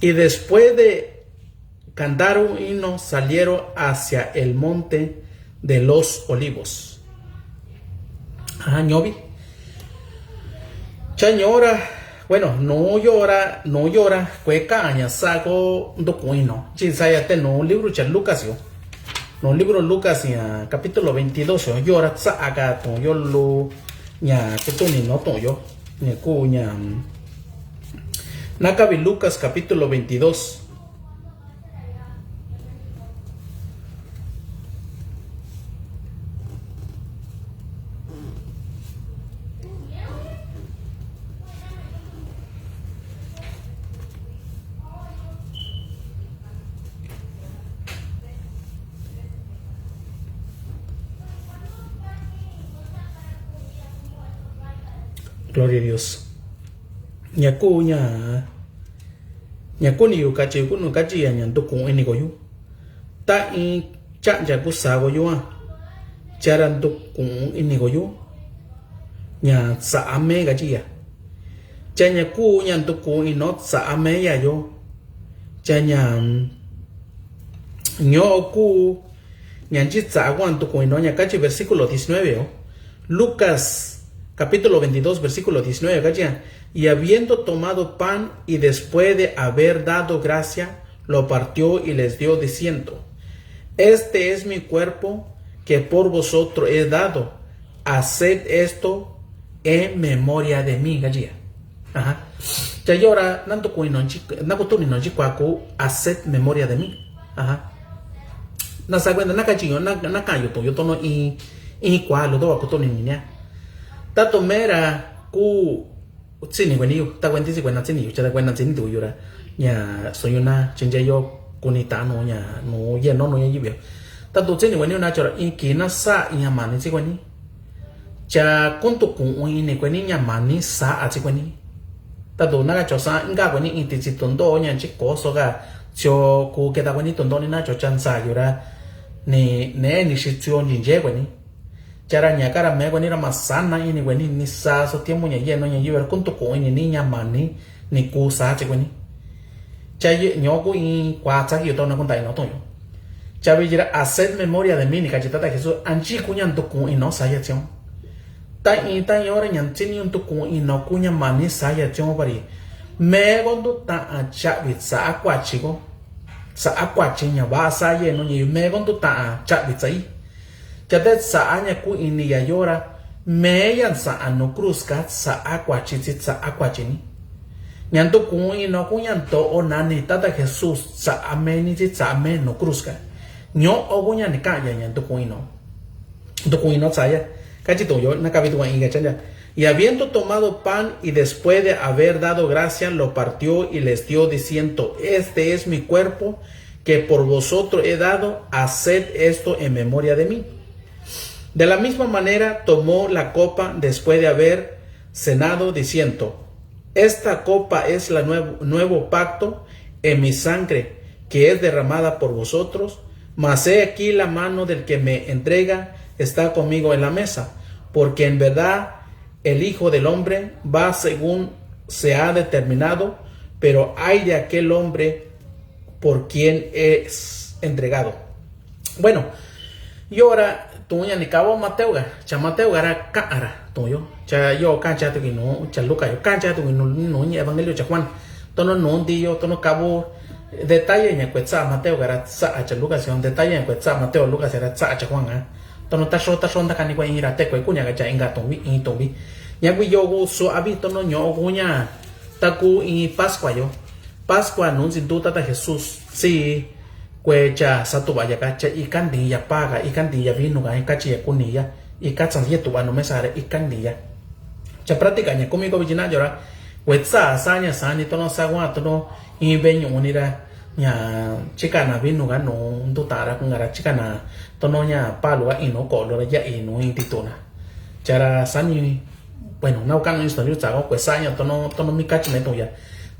Y después de cantar un himno, salieron hacia el monte de los Olivos. Aha, nyovi. Cha nyora, bueno, no yora, no yora, kue kaña sago nduku himno. Chin saya te no libro cha Lucas yo. No libro Lucas ya capítulo veintidós yo, yora tsaga to yo lo ña kutuni no to yo. Ña ku ña, mm, nakavi Lucas capítulo veintidós. Gloria a Dios. Ña ku ña, ña kuni yu kachi, kuni kachi ya ña nduku ini ko yu. Ta in chaña ku sa ko yu a. Chara nduku ini ko yu. Ña tsaame kachi ya. Cha ña ku ña nduku ino tsaame ya yo. Cha ña, mm, ño ku ña nchi tsaame nduku ino ña kachi versículo diecinueve yo. Lucas capítulo veintidós, versículo diecinueve, kachi ya, y habiendo tomado pan y después de haber dado gracia, lo partió y les dio diciendo, este es mi cuerpo que por vosotros es dado, haced esto en memoria de mí, kachi ya. Aha. Cha yora na nduku ino nchi, na kutuni no nchi kua ku haced memoria de mí. Aha. Na sa kuenta na kachi yo, na, na kayu to yo tono i, i kua lo to wa kutuni ni nia. Tato mera ku tsini kueni yu, ta kuenti si kuena tsini yu, cha ta kuena tsini tu yura. Ña so yuna chinche yo kuni ta no ña, no ye no no ya yibi yo. Tato tsini kueni yu na chora i kina sa i ña mani si kueni. Cha kuntu kuun ini kueni ña mani sa a tsi kueni. Tatu na kacho sa inka kueni in titsi tundo ña nchi koso ka. Tio ku keta kueni tundo ni na cho chansa yura. Ni ne ni shi tio ni nje kueni. Chara ña kara me kueni ra ma sana ini kueni ni sa so tiempo ña ye no ña yura kuntu kuun ini ni ña mani ni ku sa tsi kueni. Cha ye, ño ku in kua tsaki yo to na kunta ino to yo. Cha vi yira haced memoria de mí ni kachi tata Jesús, anchi ku ña nduku ino saya tsion. Ta in ta yora ña ntsini nduku ino ku ña mani saya tsion pari. Me ko ndu ta a chavi sa a kua chi ko. Sa a kua chi ña va sa ye no ña yu me ko ndu ta a chavi sa i. Cha te tsaña ku ini ya yora, me ya nsa'a no cruz ka tsa'a kuachi tsi tsa'a kuachi ni. Ña ntuku ino ku ña nto'o nani tata Jesús tsa'a me ni tsi tsa'a me no cruz ka. Ño'o ku ña ni ka'an ya ña ntuku ino. Ntuku ino tsaya. Kachi tu'un yo na kavi tu'un inka chanya. Y habiendo tomado pan y después de haber dado gracia, lo partió y les dio, diciendo: "Este es mi cuerpo, que por vosotros he dado, haced esto en memoria de mí". De la misma manera tomó la copa después de haber cenado, diciendo: "Esta copa es la nuevo, nuevo pacto en mi sangre, que es derramada por vosotros, mas he aquí la mano del que me entrega está conmigo en la mesa, porque en verdad el Hijo del Hombre va según se ha determinado, pero ay de aquel hombre por quien es entregado". Bueno, yora tu'un ya ni kavo Mateo ka, cha Mateo ka ra ka'an ra tu'un yo. Cha yo ka'an cha tuki nu, cha Luka yo ka'an cha tuki nu, nu ñi evangelio cha Juan. Tono nu nti yo, tono kavo detalle ña kue tsa'a Mateo ka ra tsa'a cha Luka, sino detalle ña kue tsa'a Mateo, Luka ra tsa'a cha Juan a. Tono taxo, taxo ntakani kue in ra te kue kuña ka cha inka tu'un vi, in tu'un vi. Ña kui yo ku su avi tono ño'o ku ña ta ku in Pascua yo. Pascua nu ntsi ntu tata Jesús tsi kue cha satuva ya ka cha ika ntii ya pa ka, ika ntii ya vinu ka, ika chi ya kuni ya, ika tsa yetuva nu mesa ra ika ntii ya. Cha práctica ña kumi ko vichi na yora kue tsa sa ña sani tono sa kua tono in veñu'u ni ra ña chika na vinu ka nu ntu ta ra kunga ra chika na tono ña palu ka inu kolo ra ya inu in titu na. Chara sani, bueno, na uka no insta yu tsa ko kue sa ña tono, tono mi kachi me tu'un ya.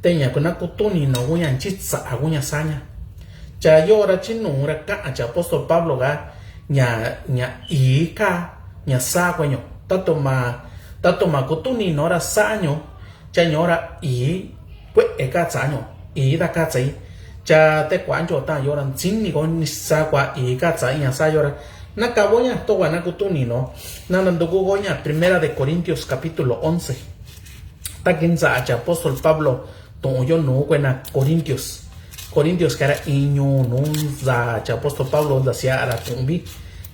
Te ña kuna kutuuni no kuña nchitsa'a kuña saña. Cha yora chi nura ka'a cha apóstol Pablo ka ña ña ii ka ña sa kueño. Tatuma tatuma kutuuni nora saño. Cha ñora ii kue'e ka tsaño. Ii ta ka tsai. Cha te kuancho ta yora ntsini ko ni sa kua ii ka tsa ña sa yora. Na ka kuña to kua na kutuuni no. Na na nduku kuña Primera de Corintios capítulo once. Ta kinsa cha apóstol Pablo tu'un yo nu kuena Corintios. Corintios kara iñu nu nsa cha apóstol Pablo nsa siara tu'un bi.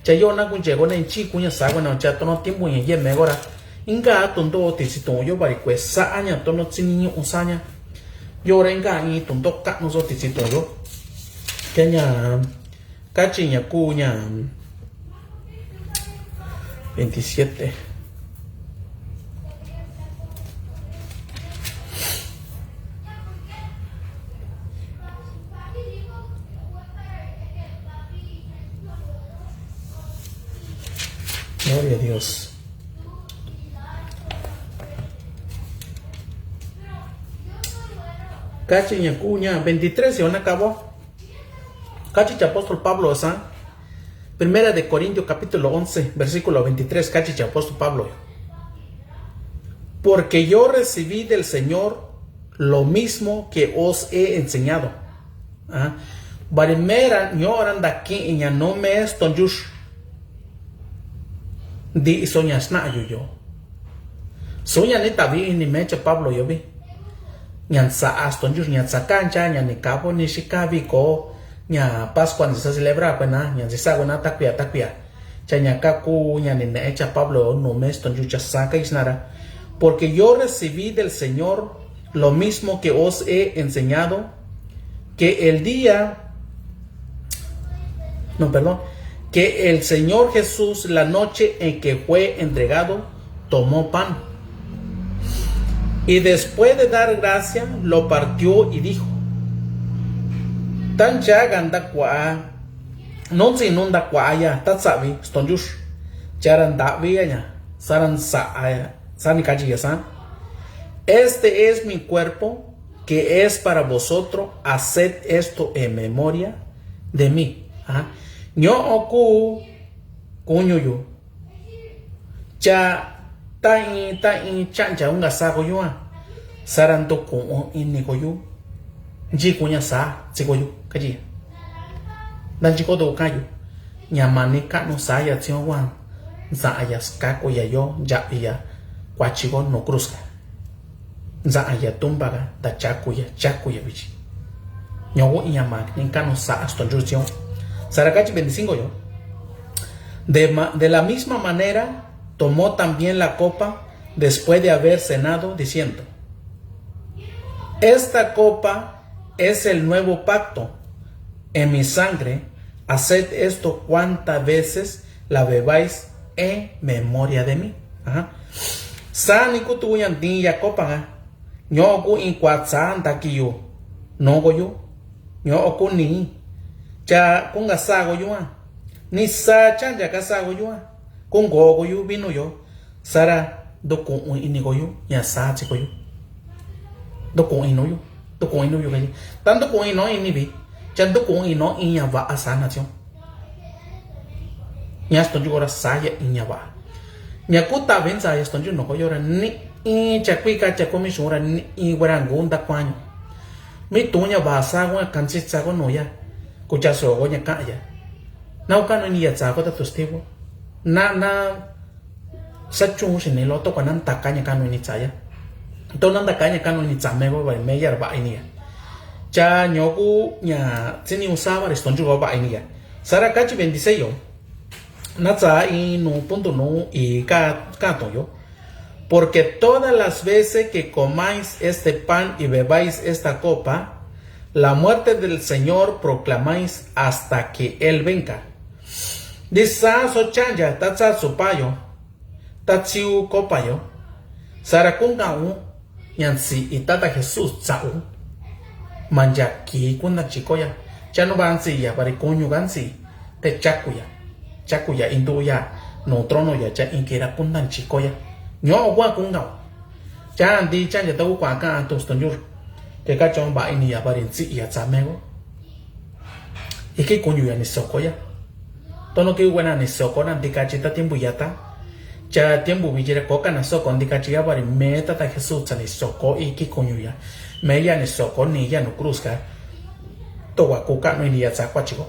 Cha yo na kunche ko na nchi kuña sa kuena cha tono tiempo ña yeme kora. Inka tunto tisi tu'un yo bari kue saña tono tsini ñu'u saña. Yora inka i tunto ka'nu so tisi tu'un yo. Kenya Kachi ña ku ña veintisiete. Gloria a Dios. Kachi ña ku ña veintitrés yo na kabo. Kachi cha apóstol Pablo sa. Primera de Corintios capítulo once, versículo veintitrés, kachi cha apóstol Pablo. Porque yo recibí del Señor lo mismo que os he enseñado. Ah, bari mera ñora ndaki'i ña nume stonchux. Di so ña sna' yu yo. Suña ni tavi ini me cha Pablo yo bi. Ña ntsa a stonchux ña ntsa kancha ña ni kabo ni xi kavi ko ña Pascua ni sa celebra kuena ña ni sa kuena takuya takuya. Cha ña kaku ña ni ne'e cha Pablo nume stonchux cha sa kai snara. Porque yo recibí del Señor lo mismo que os he enseñado, que el día, no, perdón, que el Señor Jesús, la noche en que fue entregado, tomó pan. Y después de dar gracia, lo partió y dijo. Tancha ganda kua, no si nunda kua ya, tatsavi, stonchux. Chara ndavi ya, saran sa, saran kachi ya sa. Este es mi cuerpo que es para vosotros, haced esto en memoria de mí. Ño'o ku kuñu yu. Cha ta'i ta'i chancha unga sa koyua. Saran to ku'un ini koyu. Nchi kuña sa tsi koyu kachi. Ntanchi koto kayu. Ña mani ka'nu sa ya tsi koyua. Nsa ya skaku ya yo ncha'i ya. Kuachi ko nu cruz ka. Nsa ya tumba ka ta chaku ya chaku ya vichi. Ño'o iña ma ni ka'nu sa stonchux tsi. Sara kachi veinticinco yo. De, de la misma manera tomó también la copa después de haber cenado, diciendo: Esta copa es el nuevo pacto en mi sangre, haced esto cuantas veces la bebáis en memoria de mí. Sa ni kutu ña ni ya copa nga. Ño'o ku in kua tsa ndaki yu. No koyu. Ño'o ku ni. Cha kunga sa koyua. Ni sa chancha ka sa koyua. Kungo koyu vinu yo. Sara nduku'un ini koyu ña sa tsi koyu. Nduku'un inu yu. Nduku'un inu yu kayi. Ta nduku'un inu ini vi. Cha nduku'un inu iña va'a sa nación. Ña stonchu kora saya iña va'a. Ña ku tavi nsa ya stonchu no koyora ni i cha kuika cha kumi xura ni i wara ngu nda kuañu. Mi tuña va'a sa kua kansi tsa ko nuya. Ku cha so ko ña kaya. Na uka no ni ya tsa ko ta testigo. Na na Sa chun xini lo to kua na ntaka ña kanu ini tsa ya. To na ntaka ña kanu ini tsa me ko ba me ya ba ini ya. Cha ñoku ña tsini usa ba riston ju ba ini ya. Sara kachi veintiséis yo. Na tsa inu punto nu i ka ka to yo. Porque todas las veces que comáis este pan y bebáis esta copa, la muerte del Señor proclamáis hasta que Él venga. Disa so chanja ta tsa supayo. Ta tsiu kopa yo. Sara kunga'u ña ntsi i tata Jesús tsa'u. Manja ki kunta nchi koya. Cha nu ba ntsi ya bari kuñu ka ntsi. Te chakuya. Chakuya intu ya. Nu trono ya cha inkira kunta nchi koya. Ño'o kua kunga'u. Cha ndi chanja ta u kua ka antu stonjur. Ke ka chon ba ini ya bari ntsi ya tsa mego. Iki kuñu ya ni soko ya. Tono ki wena ni soko na ndikachi ta tiempo ya ta. Cha tiempo bi jire ko kana soko ndikachi ya bari me tata Jesús tsa ni soko iki kuñu ya. Me ya ni soko ni ya nu cruz ka. To wa ku kanu ini ya tsa kwa chiko.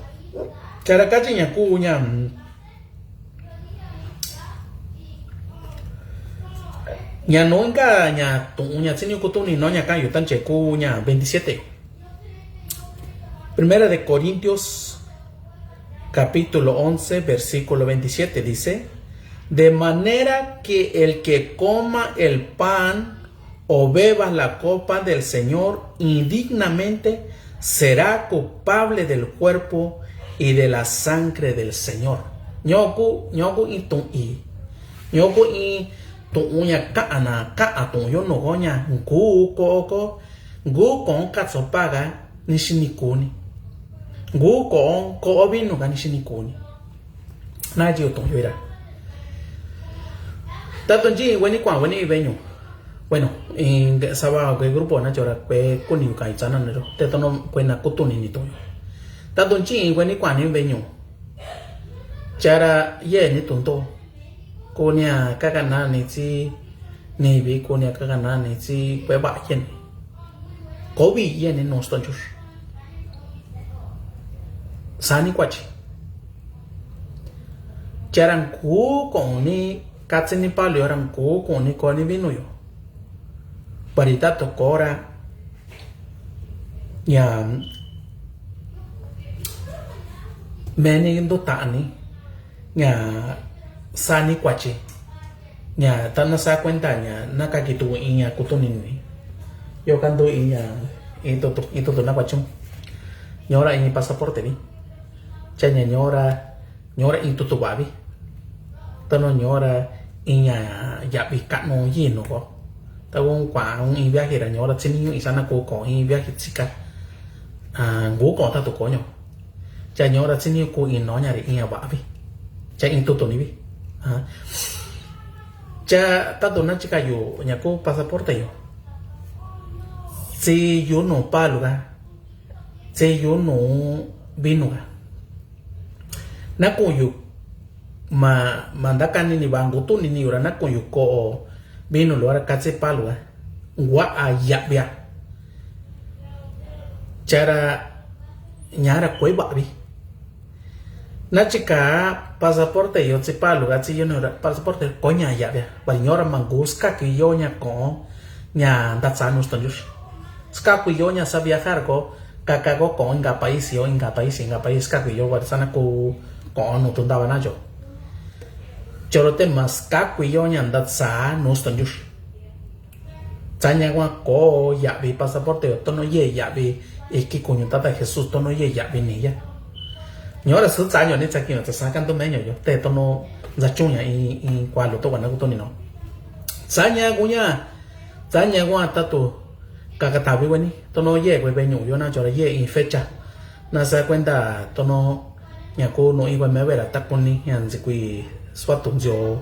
Chara kachi nya ku nya, mm, Nya no inka nya tu'un nya tsini kutuni no nya kan yu tanche ku nya veintisiete. Primera de Corintios, capítulo once, versículo veintisiete dice: De manera que el que coma el pan o beba la copa del Señor indignamente, será culpable del cuerpo y de la sangre del Señor. Ñoku, ñoku in tu'un i. Ñoku in tu'un ña ka'an na, ka'an tu'un yo no ko ña, ngu ko, ko, ngu ko katso paga, ni xini kuni. Ngu ko, ko vinu ga ni xini kuni. Na jiyo tu'un yo ira. Tato nji weni kuan weni veñu. Bueno, in saba kue grupo na chora kue kuni ka itsana nero. Te tono kue na kutuni ni tu'un yo. Tato nji weni kuan ni veñu. Chara ye ni tu'un to. Kunia kakana ni tsi ni vi kunia kakana ni tsi kue ba ye ni. Ko vi ye ni nos to jus. Sani kuachi. Charan ku ko ni katsi ni palu yo ran ku ko ni ko ni vinu yo. Parita to kora. Nya meni ndo tani. Nya sani kuachi. Nya tana sa kuenta nya na kakitu inya kutu nini. Yo kandu inya itutu itutu na kuachi. Nyora inya pasaporte ni. Cha nya nyora nyora itutu babi. Tono nyora inya yabi kano yino ko. Tawo kwa un in viaje ra nyora tsini yu isana ko ko in viaje tsika. Ah, ngu ko tatu ko nyo. Cha nyora tsini ku ino nyari inya babi. Cha in tutu ni bi. Ah. Cha tatu na chika yu nyaku pasaporte yo. Tsi yu no palu ga. Tsi yu no vinu ga. Naku yu ma, ma ndakani ni ba ngu tu ni ni yu ra naku yu ko vinu lo ra katsi palu ga. Ngua a yabia. Chara nyara kue babi. Na chika pasaporte yo tsi palu ga tsi yo no ra pasaporte ko nya yabia. Ba nyora mangus ka ki yo nya ko nya ndatsa nus tonjus. Ska ku yo nya sa viajar ko kaka ko ko inka pais yo inka pais inka pais ska ku yo wa sana ku ko nu tunda ba na yo. Choro te mas ska ku yo nya ndatsa nus tonjus. Tsaña gua ko yabi pasaporte yo tono ye yabi iki kuñu tata Jesús tono ye yabi ni ya. Nyora su tsaño ni tsaki yo tsa sakan to meño yo te tono nza chuña i i kua lo to gua na ku to ni no. Tsaña guña tsaña gua tatu kakatabi weni tono ye gua beñu yo na chora ye i fecha. Na sa kuenta tono Nya ku nu igua me vera takuni nya nzikui suatu nzio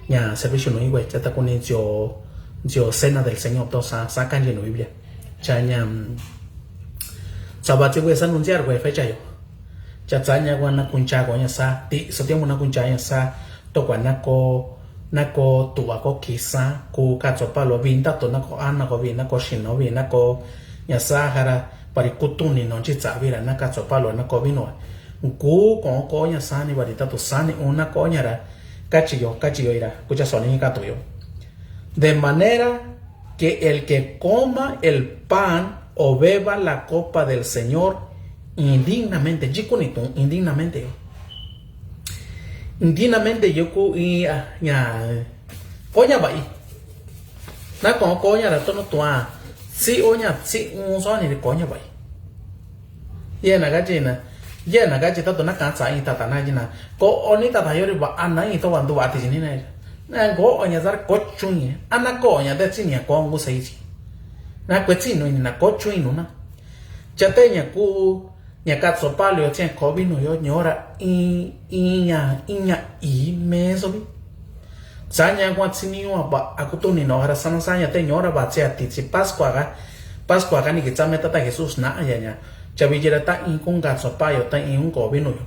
nya servicio nu igua cha takuni nzio nzio cena del Señor to sa sa kanji nu Biblia. Cha nya mm, saba tsi gua sa nu nziar gua fecha yo. Cha tsa nya gua na kuncha gua nya sa ti so tiempo na kuncha nya sa to gua na ko na ko tuva ko kisa ku katso palo vinta to na ko ana ko vina ko shino vina ko nya sa hara pari kutuni no nchi tsa vira na katso palo na ko vino. Ngu ko ko nya sani bari tatu sani una ko nya ra kachi yo kachi yo ira kucha soni katu yo. De manera que el que coma el pan o beba la copa del Señor indignamente, jikuni tu indignamente yo. Indignamente yo ku i a nya ko nya bai. Na ko ko nya ra tono tua tsi o nya tsi un soni ko nya bai. Yena kachi na yena kachi tatu na katsa i tata na jina ko oni tata yori ba ana i to wandu ati jini na. Na ko onya zar ko chunya ana ko onya de tsi nya ko ngu sa iji. Na kue tsi nu ini na ko chuinu na. Chate nya ku nya katso palo yo tsi ko vinu yo nyora i i nya i nya i meso bi. Tsa nya gua tsi ni yo ba a kutu ni no hara sana sa nya te nyora ba tsi ati tsi Pascua ga Pascua kani ki tsa me tata Jesús na'a ya ña. Cha viyi ra ta in kun ka tso pa yo, ta in kun ko vinu yo.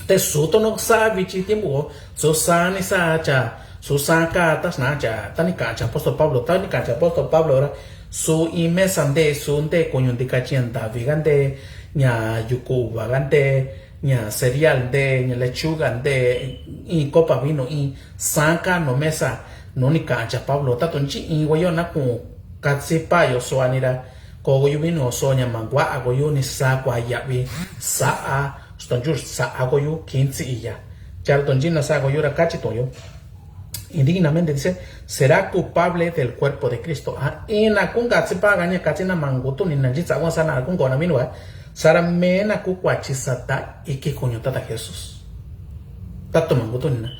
Te su tono sa viyi tiempo, su sa ni sa cha, su sa ka ta sna cha, ta ni ka cha apóstol Pablo, ta ni ka cha apóstol Pablo ra. Su in mesa nte, su nte kuñu nti ka chi ña ndavi ka nte, ña yuku uva ka nte, ña cereal nte, ña lechuga nte, in copa vino in, sa ka no mesa, no ni ka cha Pablo, ta to nchi in wa yo na kun ka tsi pa yo so ani ra. Ko ko yu vinu so ña mangua a ko yu ni sa kua yavi sa a, sto nchur sa a ko yu kin tsi iya. Char to nchi na sa ko yu ra ka chi to yo. Indignamente dice, será culpable del cuerpo de Cristo. A, ina kun ka tsi pa ka ña ka tsi na mangu tu ni na nchi tsa wa sa na kun ko na vinu a. Sara me na ku kua chi sa ta iki kuñu tata Jesús. Ta to mangu tu ni na.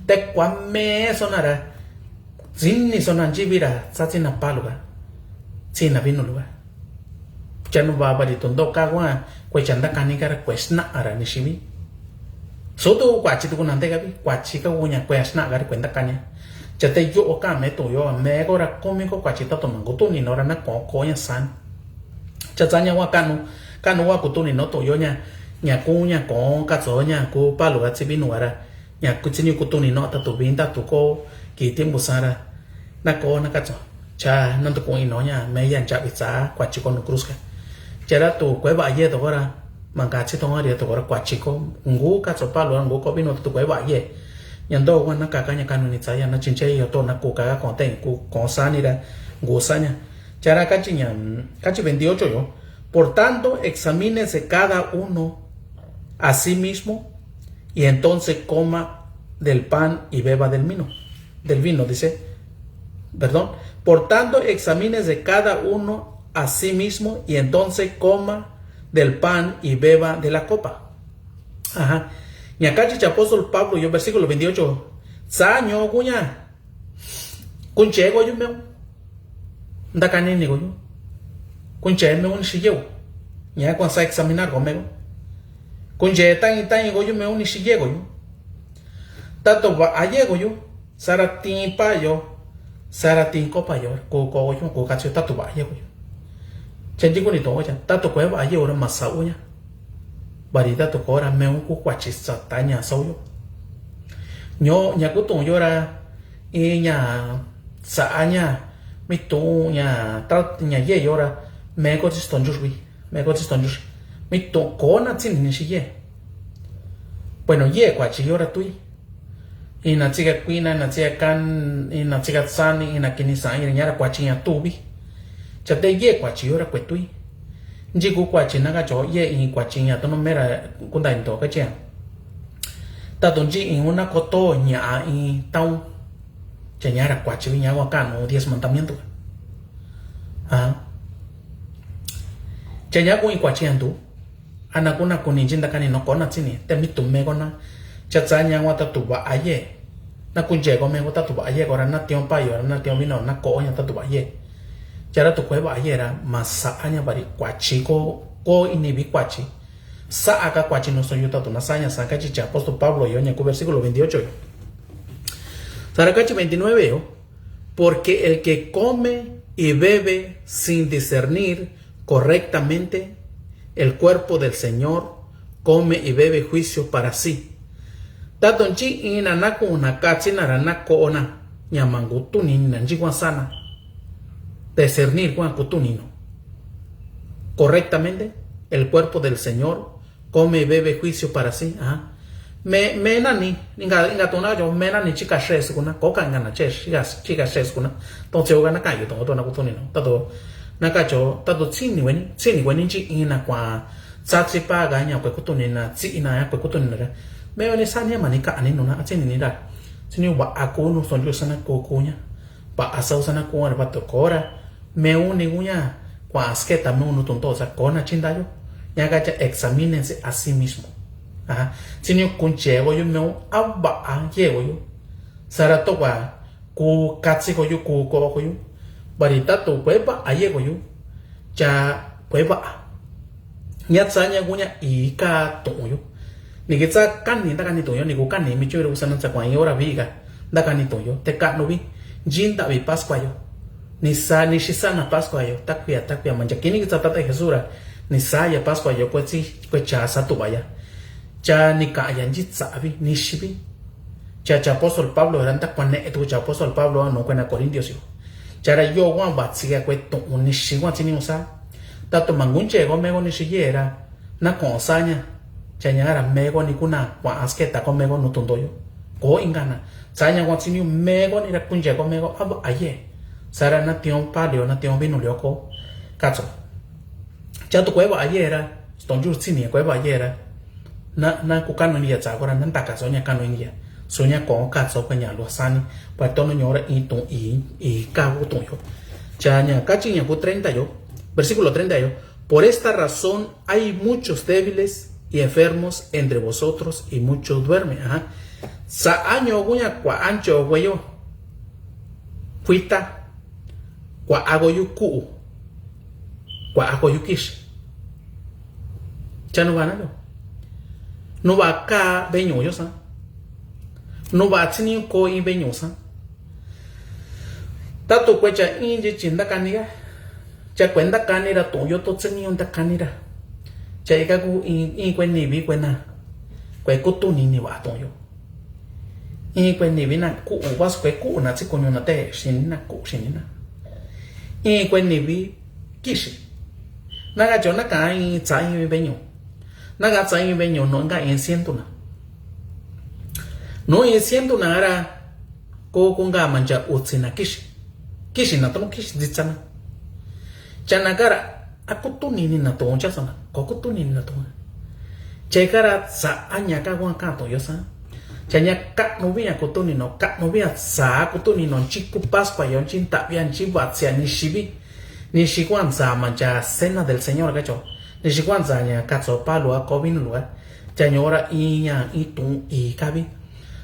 Te kua me so na ra. Tsi ni so na nchi vi ra, sa tsi na pa lu ka. Tsi na vinu lu ka. Cha nu va vari to ndo ka wa, kue cha nda kani ka ra kue sna a ra ni sivi. Su tu kua chi tu ku na nte ka vi, kua chi ka u ña kue sna ka ra kue nda kani. Cha te yo o ka me tu yo, me ko ra kumi ko kua chi ta to mangu tu ni no ra na ko ko ña san. Cha tsa ña wa kanu, kanu wa ku tu ni no tu yo ña, ña ku ña ko ka tso ña ku pa lu ka tsi vinu a ra. Ña ku tsi ni ku tu ni no ta tu vin ta tu ko ki tiempo sa ra. Na ko na ka tso. Cha na tu ku i no ña me ya ncha vi tsa kua chi ko nu cruz ka. Cha ra tu kue va ye to ko ra. Ma ka tsi to nga ri to ko ra kua chi ko. Ngu ka tso pa lu ra ngu ko vinu ta tu kue va ye. Ña ndo wa na ka ka ña kanu ni tsa ya na chinche yo to na ku ka ka ko te ku ko sa ni ra. Ngu sa ña. Cha ra ka chi ña, ka chi veintiocho yo. Por tanto, examínese cada uno a sí mismo, y entonces coma del pan y beba del vino. Del vino, dice. Perdón. Por tanto, examínese cada uno a sí mismo, y entonces coma del pan y beba de la copa. Ajá. Ña ka chi cha apóstol Pablo yo versículo veintiocho. Tsa ño ku ña. Kunche ko yu meu. Nda kani ni ko yu. Kunche meu ni si yeu. Ña ko sa examinar ko meu. Kunche tan tan ko yu meu ni si ye ko yu. Ta to va a ye ko yu. Sara tin pa yo. Sara tin ko pa yo. Ku ko yu ku ka tsi ta to va a ye ko yu. Chenji ku ni to cha. Ta to kue va a ye ora ma sa u ña. Vari ta to ko ra meu ku kua chi sa ta ña sa u yo. Ño ña ku to yo ra. I ña sa a ña mi tu ña ta ña ye yo ra me ko tsi sto nchur wi me ko tsi sto nchur mi tu ko na tsi ni si ye. Bueno, ye kua chi yo ra tui. I na tsi ka kuina, i na tsi ka kan, i na tsi ka tsani, i na kini sa i ña ra kua chi ña tu wi. Cha te ye kua chi yo ra kue tui. Nchi ku kua chi na ka cho ye i kua chi ña to no me ra ku nda i to ka chi a. Ta to nchi i una ko to ña i tau. Cha ña ra kua chi wi ña wa ka no diez mandamiento. A. Cha ña ku i kua chi a ndu. Ana ku na ku ni nchi nda kani no ko na tsi ni te mi tu me ko na. Cha tsa ña wa ta tu va a ye. Na kunche ko me ko ta tu va a ye ko ra na tion pa yo ra na tion vino na ko ña ta tu va a ye. Cha ra tu kue va a ye ra ma sa a ña vari kua chi ko ko i ni vi kua chi. Sa a ka kua chi no so yu ta tu na sa ña sa ka chi cha apóstol Pablo yo ña ku versículo veintiocho yo. Sara ka chi veintinueve yo. Porque el que come y bebe sin discernir correctamente el cuerpo del Señor, come y bebe juicio para sí. Ta to nchi i na na ku na ka tsi na ra na ko na ña mangu tu ni na nchi kua sa na. Discernir kua ku tu ni no. Correctamente el cuerpo del Señor, come y bebe juicio para sí. Ajá. Me, me na ni, inga, inga to na yo, me na ni chi ka se su ku na, ko ka inga na che, chi ka, chi ka se su ku na. Entonces, o ga na ka yo to, to na ku tu ni no. Ta to, na ka cho, ta to tsi ni weni, tsi ni weni chi i na kua, tsa tsi pa ga ña kue ku tu ni na, tsi i na ya kue ku tu ni na ra. Me weni sa ni ma ni ka ni no na, tsi ni ni ra. Tsi ni va a ku no son yo sa na ku ku ña. Va a sa u sa na ku ra, va to ko ra. Me u ni ku ña, kua asketa me u nu to nto sa ko na chinda yo. Ña ka cha examínense a sí mismo. Ajá. Tsi ni kunche ko yo me u a va a ye ko yo. Sara to kua ku ka tsi ko yo ku ko ko yo. Vari ta to kue va a ye ko yo. Cha kue va a. Ña tsa ña ku ña i ka to yo. Ni ki tsa kani nda kani to yo, ni ku kani mi chu ro sa na tsa kua i ora vi ka. Nda kani to yo. Te ka no vi. Nchi nda vi Pascua yo. Nixi sa, nixi sa na Pascua yo, takuiña, takuiña, ma ncha kini kitsa tata Jesús ra, nixi sa ya Pascua yo, kue tsi, kue cha sa tuva ya. Cha nikaꞌan ya nchitsaꞌvi, nixivi. Cha, cha apóstol Pablo ra, ntakuaneꞌe tuku cha apóstol Pablo nu kuena Corintios yo. Cha ra yo kuan vatsi ka kue tuꞌun nixi kuan tsi niu sa. Tato ma ngunche ko meko nixi ye ra, na koꞌon sa ña. Cha ña ra meko ni kuna kuaꞌan sketa ko meko nu tunto yo. Ko inka na. Sa ña kuan tsi niu meko ni ra kunche ko meko a vaꞌa ye. Sa ra na tión pali yo, na tión vinu lio ko. Katso. Cha tu kue vaꞌa ye ra. Stonchu tsi ni kue vaꞌa ye ra. Na, na kukanu ini ya tsa ko ra, na ntaka so ña kanu ini ya. So ña ko katso kue ña lua sani. Pa tono ñora in tuꞌun i, i ka ku tuꞌun yo. Cha ña kachi ña ku treinta yo. Versículo treinta yo. Por esta razón hay muchos débiles y enfermos entre vosotros y muchos duermen. Ajá. Saꞌa ñoku ña kuaꞌa ncho kue yo. Kuita. Kuaꞌa ko yu kuꞌu. Kuaꞌa ko yu kixi. Cha nuva na yo. Nuva ka veñuꞌu yo sa. Nuva tsi niu ko in veñuꞌu sa. Tatu kue cha in nchi chi ntakani ka. Cha kue ntakani ra tuꞌun yo to tsi niu ntakani ra. Cha ika ku in, in kue nivi kue na. Kue kutuni ni vaꞌa tuꞌun yo. In kue nivi na kuꞌu, vasu kue kuꞌu na tsi kuñu na te xini na kuꞌu xini na. In kue nivi kixi. Na ka cho na ka in tsa in veñuꞌu. Na ka tsa in veñuꞌu no nga in ciento na. No in ciento na ra ko, ko nga mancha utsi na kixi. Kixi na tono kixi ntitsa na. Cha na ka ra, a kutuni ni na tuꞌun cha sa na. Ko kutuni ni na tuꞌun. Cha ika ra tsa a ña ka kuan ka tuꞌun yo sa. Cha ña kaꞌnu vi ña kutuni no, kaꞌnu vi ña tsa kutuni no, nchi ku Pascua yo, nchi ntaꞌvi a, nchi vatsi a, nixivi. Nixi kuan tsa mancha cena del Señor ka cho. Nixi kuan tsa ña katso pa lua ko vinu lua. Cha ñora in ña in tuꞌun i ka vi.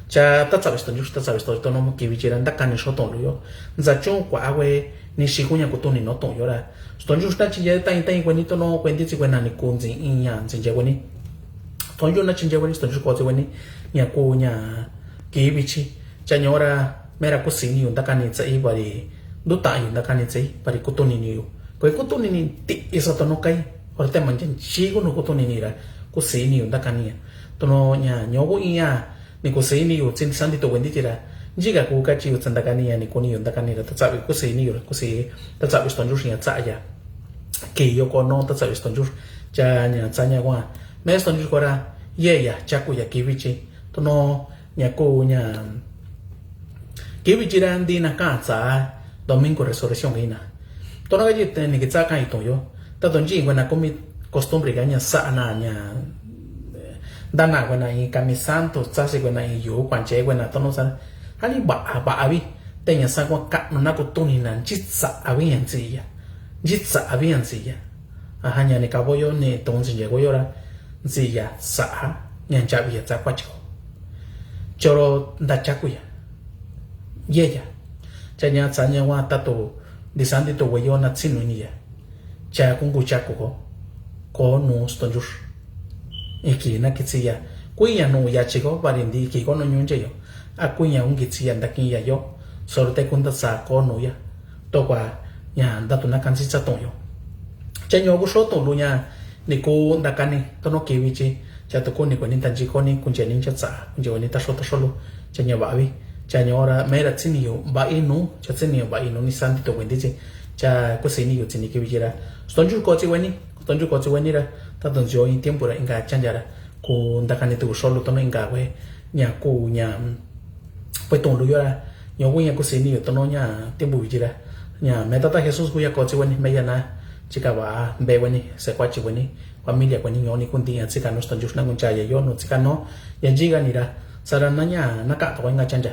Cha tatsaꞌvi stonchu, tatsaꞌvi stonchu tono kivi chi ra ntakani xo tuꞌun lu yo. Ntsa chu kuaꞌa kue nixi ku ña kutuni no tuꞌun yo ra. Stonchu na chi ya tain tain kue ni tono kue ntitsi kue na ni ku ntsi in ña ntsi nche kue ni. Stonchu na chi nche kue ni, stonchu ko tsi kue ni. Ña ku ña kivi chi. Cha ñora mera kusi ni yu ntakani tsa i vari. Nduta yu ntakani tsa i vari kutuni ni yu. Kue kutuni ni tiꞌi sa tono kai. Ora te mancha nchi ku nu kutuni ni ra. Kusi ni yu ntakani ya. Tono ña ñoku in ya. Ni kusi ni yu tsi santi to kuenti chi ra. Nchi ka ku kachi yu tsa ntakani ya ni kuni yu ntakani ra. Tatsaꞌvi kusi ni yu ra. Kusi tatsaꞌvi stonchu xi ña tsa ya. Ki yo ko no tatsaꞌvi stonchu. Cha ña tsa ña kua. Me stonchu ko ra. Ye ya chaku ya kivi chi. Tono ña ku ña. Kivi chi ra nti na ka tsa. Domingo Resurrección ina. Tono ka chi te ni ki tsa ka i to yo. Tato nchi kue na kumi costumbre ka ña saꞌa na ña. Ntana kue na in kami santo, tsasi kue na in yu kuanche kue na tono sa. Hani vaꞌa, vaꞌa vi. Te ña sa kua kaꞌnu na kutuni na nchi tsaꞌa vi ña ntsi ya. Nchi tsaꞌa vi ña ntsi ya. Aha ña ni kavo yo ni to ntsi nche ko yo ra. Ntsi ya saꞌa ña nchavi ya tsa kuachi ko. Choro nta chaku ya. Ye ya. Cha ña tsa ña kua tato nti santi to kue yo na tsi nu ini ya. Cha kungu chaku ko. Ko nu stonchu. Iki na kitsi ya. Kuiña nu yachi ko vari nti iki ko nu ñunche yo. A kuiña kungu kitsi ya ntakin ya yo. Soro te kunta sa ko nu ya. Tokua ña ntatu na kansi tsa tuꞌun yo. Cha ñoku xo tuꞌun lu ña ni ku ntakani tono kivi chi. Cha tuku ni kue ni tanchi ko ni kunche ni cha tsa kunche kue ni taxo taxo lu. Cha ña vaꞌa vi. Cha ñora mera tsi ni yu vaꞌa inu. Cha tsi ni yu vaꞌa inu ni santi to kuenti chi. Cha kusi ni yu tsi ni kivi chi ra. Stonchu ko tsi kue ni. Stonchu ko tsi kue ni ra. Tato nchi yo in tiempo ra inka chancha ra. Ku ntakani tuku xo lu tono inka kue. Ña ku ña. Pues tuꞌun lu yo ra. Ñoku ña kusi ni yu tono ña tiempo vichi ra. Ña me tata Jesús ku ya ko tsi kue ni me ya na. Chika vaꞌa npe kue ni se kuachi kue ni. Familia kue ni ño ni kunti ña tsika nu stonchu na kuncha ya yo nu tsika no. Ya nchi ka ni ra. Sara na ña na ka to kue inka chancha.